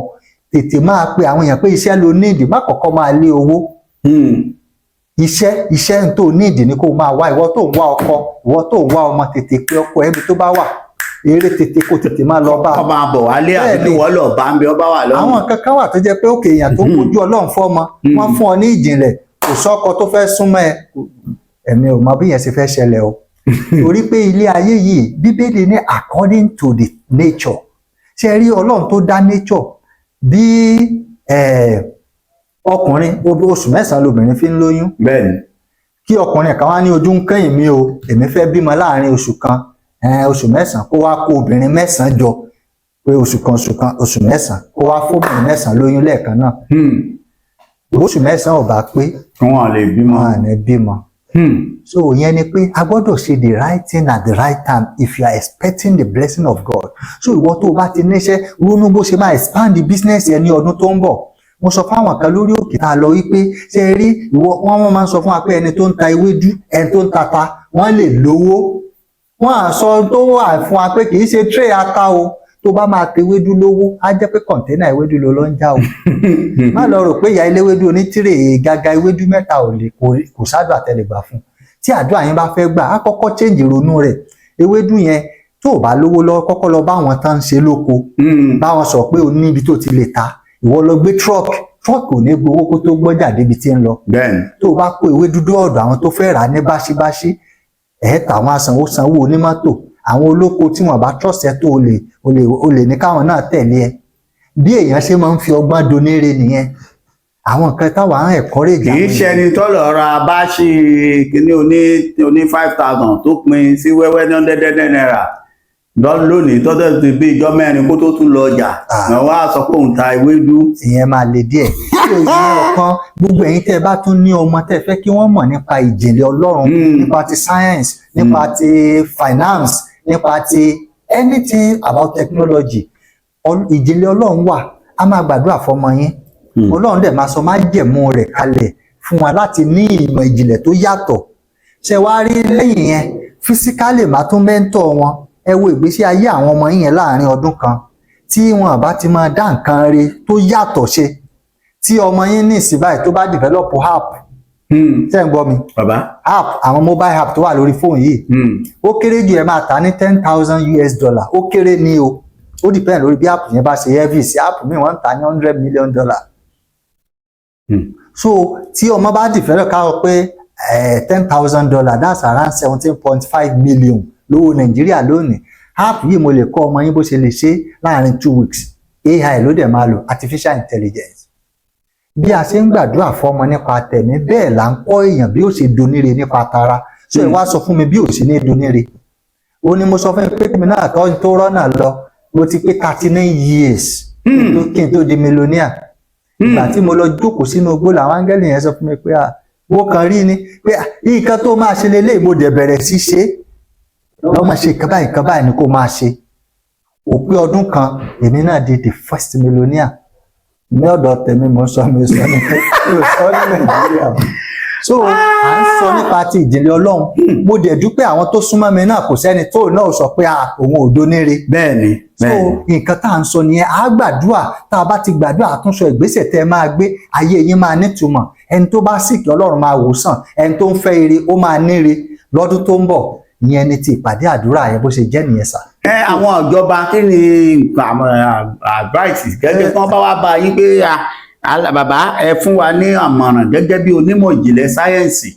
tètè máa pe àwọn èèyàn pé iṣẹ́ ló nídìí. Má kọ́kọ́ máa lé owó. Iṣẹ́, iṣẹ́ tó nídìí ni kó o máa wá. Ìwọ tó ń wá ọkọ, ìwọ tó ń wá ọmọ, tètè pé ọkọ ẹbí tó bá wà. Eré tètè kó tètè máa lọ bá a. Kọ́ máa bọ̀ wálé àbí Bẹ́ẹ̀ni. kí wọ́n lọ bá ń bí ọba wà lọ́rùn. Àwọn nǹkan kan wà tó jẹ́ pé òkè èèyàn tó ń kojú Ọlọ́run fọ́mọ, wọ́n fún ọ ní ìjìnlẹ̀, kò sọ́kọ tó fẹ́ súnmọ́ ẹ. Ẹ̀mi ò mọ bí yẹn ṣe fẹ́ ṣẹlẹ̀ o, torí pé ilé ayé yìí, Bíbélì ní according to the nature. Ṣe rí Ọlọ́run tó dá nature bí ọkùnrin, oṣù 9 lobìnrin fi ń lóyún. Kí ọkùnrin kan wá ní ojú ń kẹ́yìn mi o, èmi fẹ́ bímọ láàrin oṣù kan, oṣù 9, kó wá kó obìnrin 9 jọ pé oṣù kan, oṣù kan, oṣù 9, kó wá fóbìnrin 9 lóyún lẹ́ẹ̀kan náà. Oṣù 9 ò bá pé, Wọn lè bímọ. wọn à ní bímọ. So ìyẹn ni pé a gbọ́dọ̀ ṣe the right thing at the right time if you are expecting the blessing of God. So ìwọ tó o bá ti níṣẹ́, ronú bó ṣe máa expand the business yẹn ní ọdún tó ń bọ̀. Mo sọ fáwọn kan lórí òkè tá a lọ wípé, ṣe rí ìwọ, wọn máa ń sọ fún wa pé ẹni tó ń ta ewédú, ẹni tó ń ta wọ́n lè lówó. Wọ́n á sọ tó wà fún wa pé kì í ṣe tray ata o. Tó bá máa ta ewédú lówó, á jẹ́ pé container ewédú ló lọ ń já o. Má lọ rò pé ìyá eléwédú onítìrè gàgà ewédú mẹ́ta ò lè kò sádùn àtẹlẹgbà fún. Tí àdúrà yẹn bá fẹ́ gbà, á kọ́kọ́ change ìrònú rẹ̀. Ewédú yẹn, tó o bá lówó lọ́wọ́, kọ́kọ́ lọ bá àwọn tán ń ṣe lóko, bá wọn sọ pé o ní ibi tó ti lè ta. Ìwọ lọ gbé truck. Truck ò ní gbowó kó tó gbọ́jà débi tí ń lọ. Tó o bá kó ewédú dé ọ̀dọ̀ àwọn tó fẹ́ rà á ní báṣíbáṣí, ẹ̀ tà, wọ́n á sanwó, sanwó onímọ́tò. Àwọn olóko tí wọ́n bá trust ẹ tó, o lè ní káwọn náà tẹ̀lé ẹ. Bí èèyàn ṣe máa ń fi ọgbọ́n donére nìyẹn. Àwọn nǹkan táwa ń encourage Kì í àwọn ṣe èèyàn. ẹni tó lọ ra báṣì kíní oní 5,000 tó pín sí wẹ́wẹ́ ní hundred naira lónìí, tọ́jọ́ ti bí ijọ́ 4 kó tó tún lọ ọjà. Wọ́n wá sọ pé òun ta ewédú. Ìyẹn máa le díẹ̀. So ìyẹn ọ̀kan. Gbogbo ẹ̀yin tẹ́ ẹ bá tún ní ọmọ tẹ́ ẹ fẹ́ kí wọ́n mọ̀ nípa ìjìnlẹ̀ Ọlọ́run, nípa ti science, nípa ti finance, nípa ti anything about technology, ìjìnlẹ̀ Ọlọ́run wà. A máa gbàdúrà fọmọ yín. Ọlọ́run dẹ̀ máa sọ májẹ̀mú rẹ̀ kalẹ̀ fún wa láti ní ìmọ̀ ìjìnlẹ̀ tó yàtọ̀. Ṣe wá rí lẹ́yìn yẹn, physically, máa tún mentor wọn. Ẹ wo ìgbésí ayé àwọn ọmọ yín yẹn láàrin ọdún kan tí wọn bá ti máa dá nǹkan re tó yàtọ̀ ṣe. Tí ọmọ yín ní ìsìn báyìí tó bá develop app, ṣé ń gbọ́ mi? Bàbá. App, àwọn mobile app tó wà lórí fóònù yìí, ó kéré jù, ẹ máa tà ní 10,000 US dollar. Ó kéré ní o. Ó depend lórí bí app yẹn bá ṣe heavy sí. App míì, wọ́n ń tà ní $100 million. So tí ọmọ bá develop, ká sọ pé $10,000, that's around 17.5 million lówó Nàìjíríà lónìí. App yìí, mo lè kọ́ ọmọ yín bó ṣe lè ṣe láàrin 2 weeks. AI ló dẹ̀ máa lò, artificial intelligence. Bí a ṣe ń gbàdúrà fọmọ nípa tẹ̀mí, bẹ́ẹ̀ là ń kọ́ èèyàn bí ó ṣe donire nípa tara. So ẹ wá sọ fún mi bí ó ṣe ní donire. Ó ní mo sọ fún mi pé kí mi náà tọ́ tó rọ́nà lọ. Mo ti pé 39 years kí n tó di millionaire. Ìgbà tí mo lọ jókòó sínú igbó làwọn áńgẹ́lì yẹn sọ fún mi pé, ah, mo kàn rí ni pé, ah, nǹkan tó máa ṣe leléyìí. Mo dẹ̀ bẹ̀rẹ̀ sí ṣe é. Lọ́ máa ṣe nǹkan báyìí, nǹkan báyìí ni kó máa ṣe. Òpin ọdún kan, èmi náà di the first millionaire ní ọ̀dọ̀ tèmi. Mo sọ, mi sọ ní, mi ò sọ ní Nàìjíríà o. So à ń sọ nípa ti ìjìnlẹ̀ Ọlọ́run. Mo dẹ̀ dúpẹ́, àwọn tó súnmọ́ mi náà, kò sẹ́ni tó náà sọ pé, ah, òun ò donére. So nǹkan tá à ń sọ nìyẹn. À á gbàdúrà. Tá a bá ti gbàdúrà, àtúnṣe ìgbésẹ̀ tẹ́ ẹ máa gbé, ayé yín máa nítumọ̀. Ẹni tó bá sick, Ọlọ́run máa wò sàn. Ẹni tó ń fẹ́ ire, ó máa níre lọ́dún tó ń bọ̀. Ìyẹn ni ti ìpàdé àdúrà yẹn. Bó ṣe jẹ́ nìyẹn sà. Ẹ àwọn ìjọba, kí ni nǹkan àwọn advice gẹ́gẹ́ tí wọ́n bá wá bá yín pé, bàbá, ẹ fún wa ní àmọ̀ràn gẹ́gẹ́ bí onímọ̀ ìjìnlẹ̀ sáyẹ́ǹsì?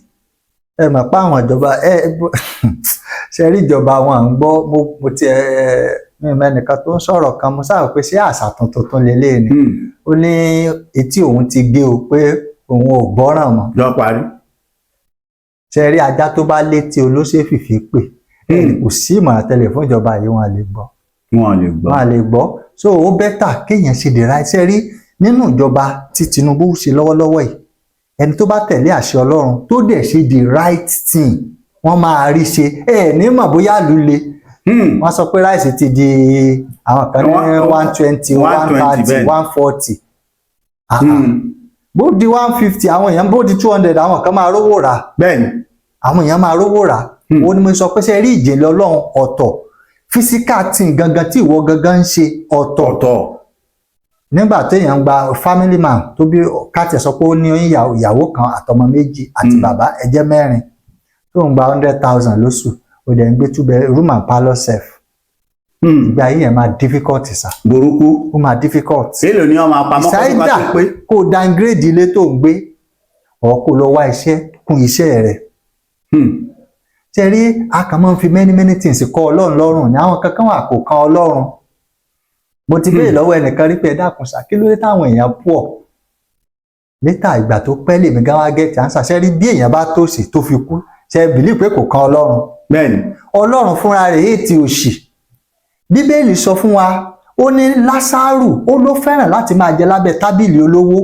Ẹ mọ̀ pé àwọn ìjọba, ẹ ṣe rí ìjọba wọn à ń gbọ́. Mo ti ẹ mi mẹ́nìkan tó ń sọ̀rọ̀ kan, mo sábà pé ṣé àṣà tuntun tún lélẹ̀ ni. Ó ní etí òun ti gé o, pé òun ò gbọ́ràn mọ́. Lọ parí. Ṣe rí ajá tó bá létí olóṣèfìfì pè, kò sí ìmọ̀ràn tẹ́lẹ̀ fún ìjọba yìí, wọn lè gbọ́. Wọn lè gbọ́. Wọn lè gbọ́. So ó better kéèyàn ṣe the right. Ṣe rí nínú ìjọba tí Tinubu ṣe lọ́wọ́lọ́wọ́ yìí, ẹni tó bá tẹ̀lé àṣẹ Ọlọ́run, tó dẹ̀ ṣe the right thing, wọ́n máa rí ṣe. Ẹ ní mọ̀ bóyá lù le. Wọ́n sọ pé rice ti di, àwọn kan ní 120, 130, 140, bó di 150, àwọn èèyàn, bó di 200, àwọn kan máa rówó rà. Àwọn èèyàn máa rówó rà. Ó ní mo sọ pé, ṣe rí ìjìnlẹ̀ Ọlọ́run ọ̀tọ̀, physical thing gangan tí ìwọ gangan ń ṣe ọ̀tọ̀. Nígbà téèyàn ń gba family man tó bí, káàtì sọ pé ó ní ìyàwó kan àtọmọ méjì àti bàbá, ẹ̀jẹ̀ mẹ́rin, tó ń gba 100,000 lóṣù, ó dẹ̀ ń gbé two bed room and parlour self. Ìgbé ayé yẹn máa difficult sá. Burúkú. Ó máa difficult. Èlò ni wọ́n máa pamọ́ kó tó bá Ìsáídà tó pé. kó o downgrade ilé tó ń gbé or kó o lọ wá iṣẹ́ kún iṣẹ́ rẹ̀. Ṣe rí, a kàn máa ń fi many many things kọ́ Ọlọ́run lọ́rùn ní àwọn kankan wà kò kan Ọlọ́run. Mo ti béèrè lọ́wọ́ ẹnìkan rí pé, ẹ dákun sá, kí ló dé táwọn èèyàn pọ̀? Later, ìgbà tó pẹ́, lèmi gan wá get answer. Ṣe rí, bí èèyàn bá tòṣì tó fi kú, ṣe believe pé kò kan Ọlọ́run? Bẹ́ẹ̀ni. Ọlọ́run fúnra rẹ̀ hate òṣì. Bíbélì sọ fún wa, ó ní Lásárù, ó ló fẹ́ràn láti máa jẹ lábẹ́ tábìlì olówó.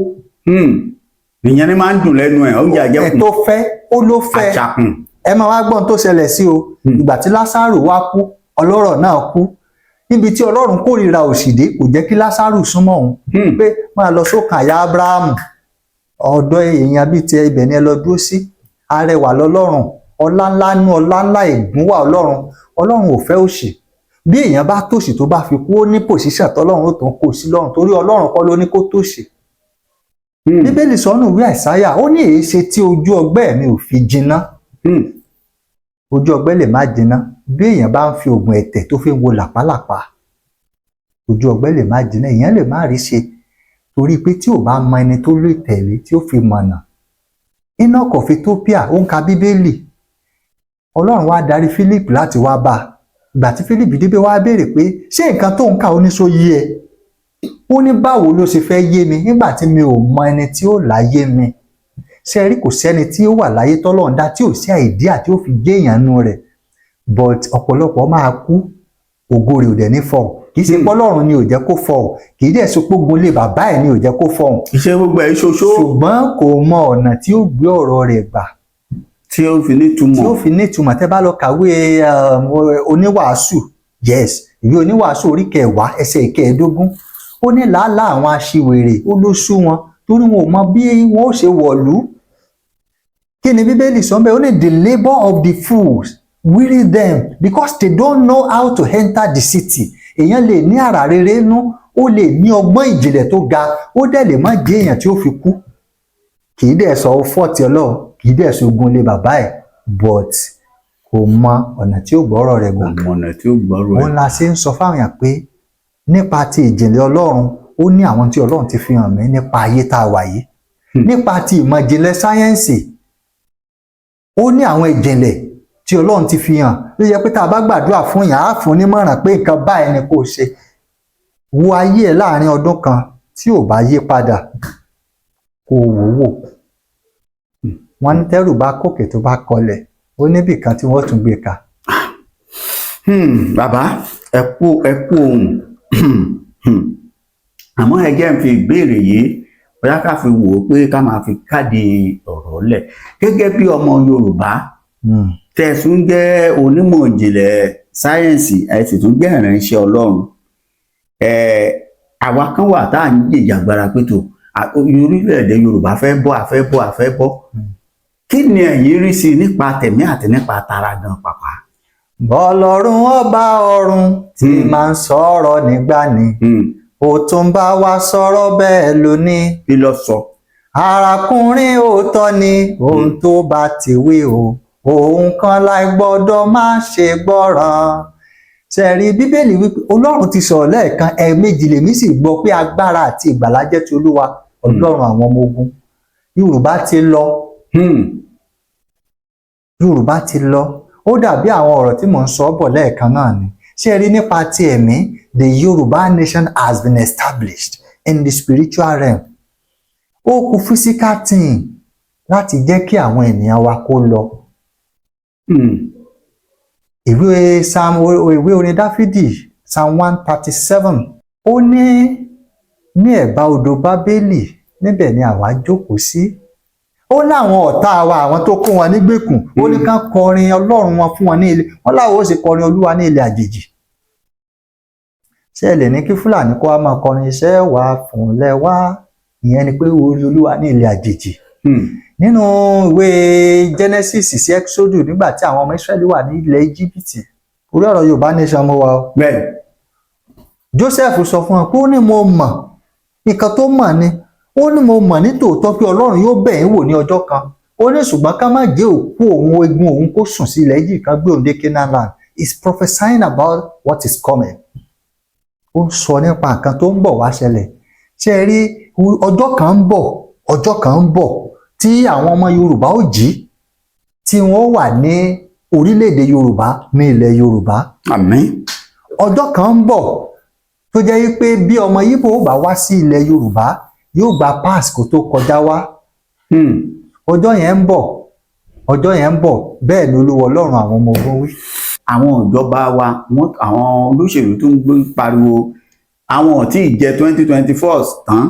Ìyẹn ni máa ń dùn lẹ́nu ẹ̀, oúnjẹ Ẹ̀ àjẹkùn. tó fẹ́, ó ló fẹ́. Àjàkùn. Ẹ máa wá gbọ́n tó ṣẹlẹ̀ sí o. Ìgbà tí Lásárù wá kú, ọlọ́rọ̀ náà kú. Níbi tí Ọlọ́run kórìíra òṣì dé, kò jẹ́ kí Lásárù súnmọ́ òun, pé máa lọ sókàn àyà Ábúráhámù, ọ̀dọ̀ èèyàn bíi tiẹ̀, ibẹ̀ ni ẹ lọ dúró sí. Arẹwà lọ́lọ́run, ọlá ńlá nú ọlá ńlá ìgúnwà Ọlọ́run. Ọlọ́run ò fẹ́ òṣì. Bí èèyàn bá tòṣì tó bá fi kú, ó ní position tọ́lọ́run ó tún kó sí lọ́run, torí Ọlọ́run kọ́ ló ní kó tòṣì. Bíbélì sọ nínú ìwé Àìsáyà, ó ní, èé ṣe tí ojú ọgbẹ́ mi ò fi jiná? Ojú ọgbẹ́ lè má jiná bí èèyàn bá ń fi oògùn ẹ̀tẹ̀ tó fi ń wo làpálàpá. Ojú ọgbẹ́ lè má jiná. Èèyàn lè má rí ṣe torí pé tí ò bá mọ ẹni tó lè tẹ̀lé tí ó fi mọ̀nà. Enoch of Ethiopia, ó ń ka Bíbélì. Ọlọ́run wá darí Philip láti wá bá a. Ìgbà tí Philip débẹ̀, wá béèrè pé, ṣé nǹkan tó ń kà, ó ní sọ yé ẹ? Ó ní, báwo ló ṣe fẹ́ yé mi nígbà tí mi ò mọ ẹni tí ó láyé mi? Ṣe rí, kò sẹ́ni tí ó wà láyé tọ́lọ́run dá tí ò sí idea tí ó fi jẹ́ èèyàn nú rẹ̀, but ọ̀pọ̀lọpọ̀ máa kú, ògo rẹ̀ ò dẹ̀ ní fọhùn. Kì í ṣe pọ́lọ́run ni ò jẹ́ kó fọhùn, kì í dẹ̀ ṣe pógun lé bàbá ẹ̀ ni ò jẹ́ kó fọhùn. Iṣẹ́ gbogbo ẹ̀ ṣoṣo. Ṣùgbọ́n kò mọ ọ̀nà tí ó gbé ọ̀rọ̀ rẹ̀ gbà tí ó fi nítumọ̀. Tí ó fi nítumọ̀. Tẹ́ bá lọ kàwé oníwàásù, yes, ìwé Oníwàásù orí 10 ẹsẹ̀ 15, ó ní làálàá àwọn aṣiwèrè, ó ló sú wọn torí wọn ò mọ bí wọn ó ṣe wọ̀lú. Kí ni Bíbélì sọ bẹ́ẹ̀? Ó ní, the labour of the fools weary them because they don't know how to enter the city. Èèyàn lè ní àrà rere nú, ó lè ní ọgbọ́n ìjìnlẹ̀ tó ga, ó dẹ̀ lè má jẹ́ èèyàn tí ó fi kú. Kì í dẹ̀ sọ fault Ọlọ́run, kì í dẹ̀ sọ ogun lé bàbá ẹ̀, but kò mọ ọ̀nà tí ó gbọ́rọ̀ rẹ̀ gbà. Ọ̀nà tí ó gbọ́rọ̀ Òun ẹ̀. la ṣe ń sọ fáwọn èèyàn pé nípa ti ìjìnlẹ̀ Ọlọ́run, ó ní àwọn tí Ọlọ́run ti fi hàn mí nípa ayé tá a wà yìí. Nípa ti ìmọ̀ ìjìnlẹ̀ sáyẹ́ǹsì, ó ní àwọn ìjìnlẹ̀ tí Ọlọ́run ti fi hàn ló yẹ pé tá a bá gbàdúrà fún yàn, á fún nímọ̀ràn pé nǹkan báyìí ni kò ṣe. Wo ayé ẹ láàrin ọdún kan, tí ò bá yí padà, kó o wò wò. Wọ́n ní tẹ́rù bá kòkè tó bá kọlẹ̀, ó níbì kan tí wọ́n tún gbé ka. Bàbá, ẹ kú ohùn. Àmọ́ ẹ jẹ́ n fi ìbéèrè yìí, bóyá ká fi wò ó pé ká máa fi káàdì ọ̀rọ̀ lẹ̀. Gẹ́gẹ́ bí ọmọ Yorùbá, tẹ̀sùn jẹ́ onímọ̀ ìjìnlẹ̀ sáyẹ́ǹsì, ẹ sì tún jẹ́ ìránṣẹ́ Ọlọ́run. Àwa kan wà tá à ń jìjàgbara pé tó orílẹ̀-èdè Yorùbá fẹ́ bọ́, àfẹ́ bọ́, àfẹ́ bọ́. Kí ni ẹ̀yin rí sí nípa tẹ̀mí àti nípa tara gan pàpà? Bọ́lọ́run ọba ọ̀run tí máa ń sọ̀rọ̀ nígbà ni, ó tún bá wa sọ̀rọ̀ bẹ́ẹ̀ lónìí. Kí ló sọ? Arákùnrin, òótọ́ ni ohun tó bá ti wí o, òun kan láì gbọ́dọ̀ má ṣe gbọ́ràn. Ṣe rí, Bíbélì wípé Ọlọ́run ti sọ̀rọ̀ lẹ́ẹ̀kan, ẹ̀ẹ̀mejì lèmi sì gbọ́ pé agbára àti ìgbàlà jẹ́ ti Olúwa Ọlọ́run àwọn ọmọ ogun. Yorùbá ti lọ. Yorùbá ti lọ. Ó dàbí àwọn ọ̀rọ̀ tí mò ń sọ bọ̀ lẹ́ẹ̀kan náà ni. Ṣé rí, nípa ti ẹ̀mí, the Yorùbá nation has been established in the spiritual realm. Ó kù physical thing láti jẹ́ kí àwọn ènìyàn wa kó lọ. Ìwé Psalm, ìwé orin Dáfídì, Psalm 137, ó ní ní ẹ̀bá odò Bábélì, níbẹ̀ ni àwa jókòó sí. Ó láwọn ọ̀tá wa, àwọn tó kó wọn nígbèkùn, ó ní ká kọrin Ọlọ́run wọn fún wọn ní ilé wọn, láwọn ó sì kọrin Olúwa ní ilẹ̀ àjèjì. Ṣé ẹ lè ní kí Fúlàní kó wá máa kọrin iṣẹ́ wa fúnlẹ̀ wá? Ìyẹn ni pé orí Olúwa ní ilẹ̀ àjèjì. Nínú ìwé Genesis sí Exodus, nígbà tí àwọn ọmọ Israẹli wà ní ilẹ̀ Íjíbítì, orí ọ̀rọ̀ Yorùbá nation mo wà o. Joseph sọ fún wọn pé, ó ní mo mọ̀, nǹkan tó mọ̀ ni, ó ní mo mọ̀ ní tòótọ́ pé Ọlọ́run yóò bẹ̀ yín wò ní ọjọ́ kan. Ó ní ṣùgbọ́n ká má jẹ́ òkú òun, egun òun kó sùn sí ilẹ̀ Egypt, kan gbé òun dé Canaan land. Is prophesying about what is coming. Ó ń sọ nípa nǹkan tó ń bọ̀ wá ṣẹlẹ̀. Ṣé ẹ rí, ọjọ́ kan ń bọ̀, ọjọ́ kan ń bọ̀ tí àwọn ọmọ Yorùbá ó jí, tí wọ́n wà ní orílẹ̀-èdè Yorùbá, ní ilẹ̀ Yorùbá. Àmín. Ọjọ́ kan ń bọ̀ tó jẹ́ wípé bí ọmọ Yíbò ó bá wá sí ilẹ̀ Yorùbá, yóò gba pass kó tó kọjá wá. Ọjọ́ yẹn ń bọ̀, ọjọ́ yẹn ń bọ̀. Bẹ́ẹ̀ ni Olúwa Ọlọ́run àwọn ọmọ ogun wí. Àwọn ìjọba wa, wọn, àwọn olóṣèlú tó ń gbé pariwo, àwọn ò tí ì jẹ 2024 tán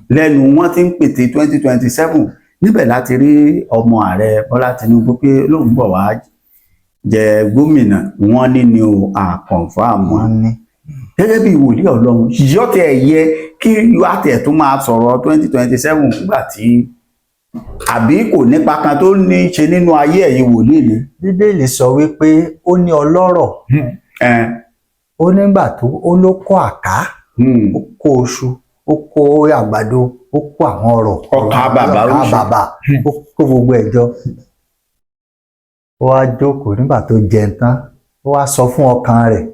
lẹ́nu, wọn ti ń pète 2027. Níbẹ̀ láti rí ọmọ ààrẹ Bọ́lá Tinubu pé lóun bọ̀ wá jẹ gómìnà. Wọn ní ni o àkànfàmù. Wọ́n ní. Gẹ́gẹ́ bí wòlíì Ọlọ́run, yọ tẹ̀ yẹ kí wàá tẹ̀ tó máa sọ̀rọ̀ 2027 nígbà tí àbí kò nípa kan tó ní í ṣe nínú ayé ẹ̀yin wòlíì ni? Bíbélì sọ wípé ó ní ọlọ́rọ̀, ó nígbà tó ó ló kó àká, ó kó oṣù, ó kó àgbàdo, ó kó àwọn ọrọ̀. Ọkà bàbà. Ọkà oríṣi. bàbà, ó kó gbogbo ẹ̀ jọ. Ó wá jókòó. Nígbà tó jẹun tán, ó wá sọ fún ọkàn rẹ̀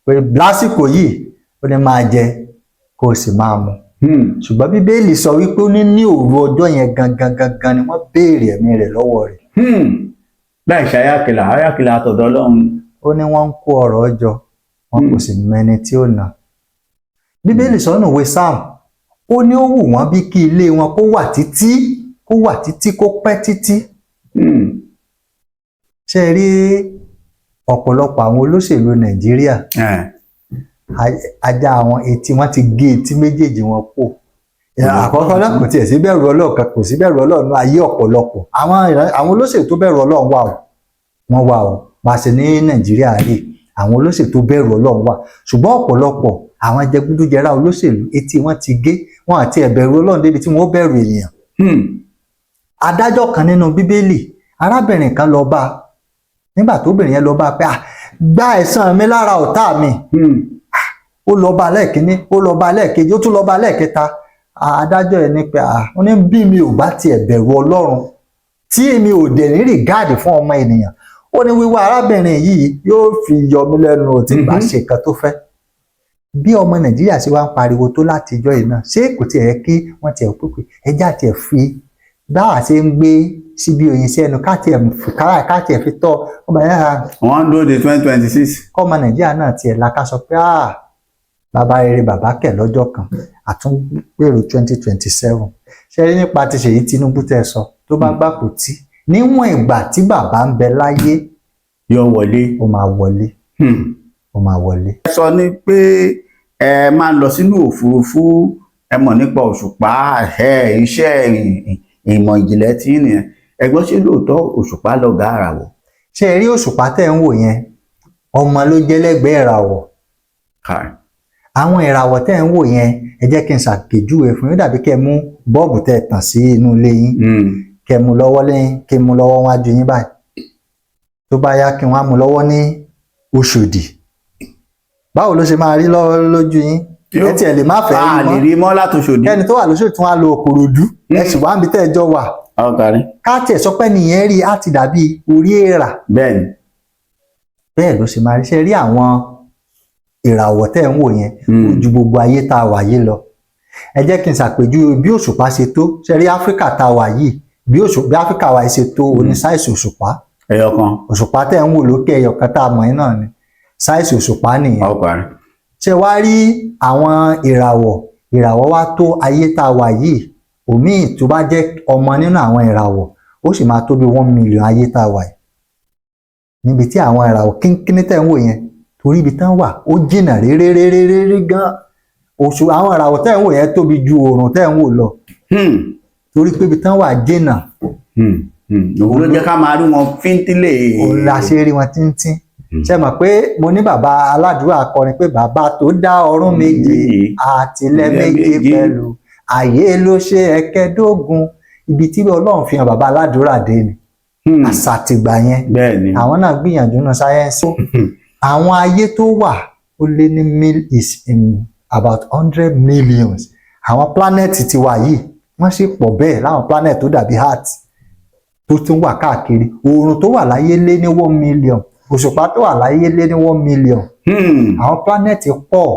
pé lásìkò yìí, ó ní máa jẹ kó o sì máa mu. Ṣùgbọ́n Bíbélì sọ wípé ó ní ní òru ọjọ́ yẹn gangan gangan ni wọ́n béèrè ẹ̀mí rẹ̀ lọ́wọ́ rẹ̀. Láì ṣe ayákìlá, ayákìlá àtọ̀dọ̀ Ọlọ́run. Ó ní wọ́n ń kó ọrọ̀ jọ, wọn kò sì mẹni tí ó ná. Bíbélì sọ nínú ìwé Sáàmù, ó ní ó wù wọ́n bí kí ilé wọn kó wà títí, kó wà títí, kó pẹ́ títí. Ṣé ẹ rí ọ̀pọ̀lọpọ̀ àwọn olóṣèlú Nàìjíríà, ajá àwọn etí wọn ti gé, etí méjèèjì wọn pò. Àkọ́kọ́ náà, kò tiẹ̀ sí bẹ̀rù Ọlọ́run kan, kò sí bẹ̀rù Ọlọ́run ní ayé ọ̀pọ̀lọpọ̀ àwọn àwọn olóṣèlú. Tó bẹ̀rù Ọlọ́run wà o, wọ́n wà o. Bá a ṣe ní Nàìjíríà rí, àwọn olóṣèlú tó bẹ̀rù Ọlọ́run wà, ṣùgbọ́n ọ̀pọ̀lọpọ̀ àwọn jẹgúdújẹrá olóṣèlú, etí wọn ti gé wọn, àti ẹ̀bẹ̀rù Ọlọ́run débi tí wọ́n ó bẹ̀rù ènìyàn. Adájọ́ kan nínú Bíbélì, arábìnrin kan lọ bá a. Nígbà tóbìnrin yẹn lọ bá a pé, "Ah, gba ẹ̀san mi lára ọ̀tá mi." Ó lọ bá a lẹ́ẹ̀kínní, ó lọ bá a lẹ́ẹ̀kejì, ó tún lọ bá a lẹ́ẹ̀kẹta. Adájọ́ ẹ̀ ní pé, ah, ó ní bí mi ò bá tiẹ̀ bẹ̀rù Ọlọ́run, tí mi ò dẹ̀ ní regard fún ọmọ ènìyàn, ó ní wíwá arábìnrin yìí yóò fi yọ mí lẹ́nu ò tí bá ṣe nǹkan tó fẹ́. Bí ọmọ Nàìjíríà ṣe wá ń pariwo tó látijọ́ yìí náà, ṣé kò tiẹ̀ yẹ kí wọ́n tiẹ̀ pípé ẹjẹ́ àti ẹ̀ fi báwa ṣe ń gbé síbi oyin sí ẹnu, ká tiẹ̀ fi tọ́ ọmọ yẹn? Wọ́n ń dúró de 2026. Kọ́mọ Nàìjíríà náà tiẹ̀ la ká sọ pé, ah, bàbá rere, bàbá kẹ̀, lọ́jọ́ kan àtúngbèrò 2027. Ṣe rí nípa ti Ṣèyí Tinubu tẹ́ ẹ sọ, tó bá gbàpò tí níwọ̀n ìgbà tí bàbá ń bẹ láyé, Yọ wọlé. Ó máa wọlé. Ó máa wọlé. Ẹ sọ ní pé ẹ máa ń lọ sínú òfurufú, ẹ mọ̀ nípa òṣùpá, ẹ iṣẹ́ ìmọ̀ ìjìnlẹ̀ tí nìyẹn. Ẹ̀gbọ́n, ṣé lóòótọ́ òṣùpá lọ̀gá àràwọ̀? Ṣe rí òṣùpá tẹ́ ń wò yẹn, ọmọ ló jẹ́ lẹ́gbẹ̀ẹ́ ìràwọ̀. Kai. Àwọn ìràwọ̀ tẹ́ ń wò yẹn, ẹ jẹ́ kí n ṣàpèjúwe fún yín. Ó dàbí kẹ́ ẹ mú bọ́ọ̀bù tẹ́ ẹ tàn sí inú ilé yín, kẹ́ ẹ mú lọ́wọ́ lẹ́yìn, kí n mú lọ́wọ́ wájú yín báyìí. Tó bá yá, kí wọ́n á mú lọ́wọ́ ní Òṣòdì. Báwo ló ṣe máa rí lọ́wọ́ lójú yín? Ẹ tiẹ̀ lè má fẹ́ A rí lè mọ́. rí mọ́ látòṣòdì. Kẹ́ni tó wà lóṣòdì tún wá lo Òkòròdú, ẹ sì wá níbi tẹ́ ẹ jọ wà. Ọkàrí. Ká tiẹ̀ sọ pé nìyẹn rí, á ti dàbí orí èèrà. Bẹ́ẹ̀ni. Bẹ́ẹ̀ ló ṣe máa rí. Ṣe rí àwọn ìràwọ̀ tẹ́ ń wò yẹn, ó ju gbogbo ayé tá a wà yìí lọ. Ẹ jẹ́ kí n ṣàpèjúwe bí òṣùpá ṣe tó. Ṣe rí Áfíríkà tá a wà yìí, bí òṣùpá, bí Áfíríkà wa yìí ṣe tó, oní size òṣùpá. Ẹyọ kan. Òṣùpá tẹ́ ń wò lókè, ẹyọ kan tá a mọ̀ yín náà ni size òṣùpá nìyẹn. Ọkàrí. Ṣe wá rí àwọn ìràwọ̀, ìràwọ̀ wa tó ayé tá a wà yìí. Òmíì tó bá jẹ́ ọmọ nínú àwọn ìràwọ̀, ó sì máa tó bí 1 million ayé tá a wà yìí, níbi tí àwọn ìràwọ̀ kínkínní tẹ̀ ń wò yẹn, torí ibi tán wà ó jìnnà réréréréré gan. Oṣù àwọn ìràwọ̀ tẹ̀ ń wò yẹn tóbi ju oòrùn tẹ̀ ń wò lọ, torí pé ibi tán wà jìnnà. Òun ló jẹ́ ká máa rí wọn fíntìlẹ̀. Òun la ṣe rí wọn tíntín. Ṣe mọ̀ pé mo ní bàbá aládùúrà kọrin pé bàbá tó dá ọ̀run méje àtìlẹ̀ méje pẹ̀lú ayé ló ṣe ẹ̀kẹ́dógún. Ibi tí Ọlọ́run fi hàn bàbá aládùúrà dé ni àṣà tìgbà yẹn. Bẹ́ẹ̀ni. Àwọn náà gbìyànjú nínú sáyẹ́ǹsì. Àwọn ayé tó wà, ó lé ní mil is in about 100 millions. Àwọn planet ti wà yìí, wọ́n sì pọ̀ bẹ́ẹ̀ láwọn planet tó dàbí earth tó tún wà káàkiri. Oòrùn tó wà láyé lé ní 1 million. Òṣùpá tó wà láyé lé ní 1 million. Àwọn planet pọ̀.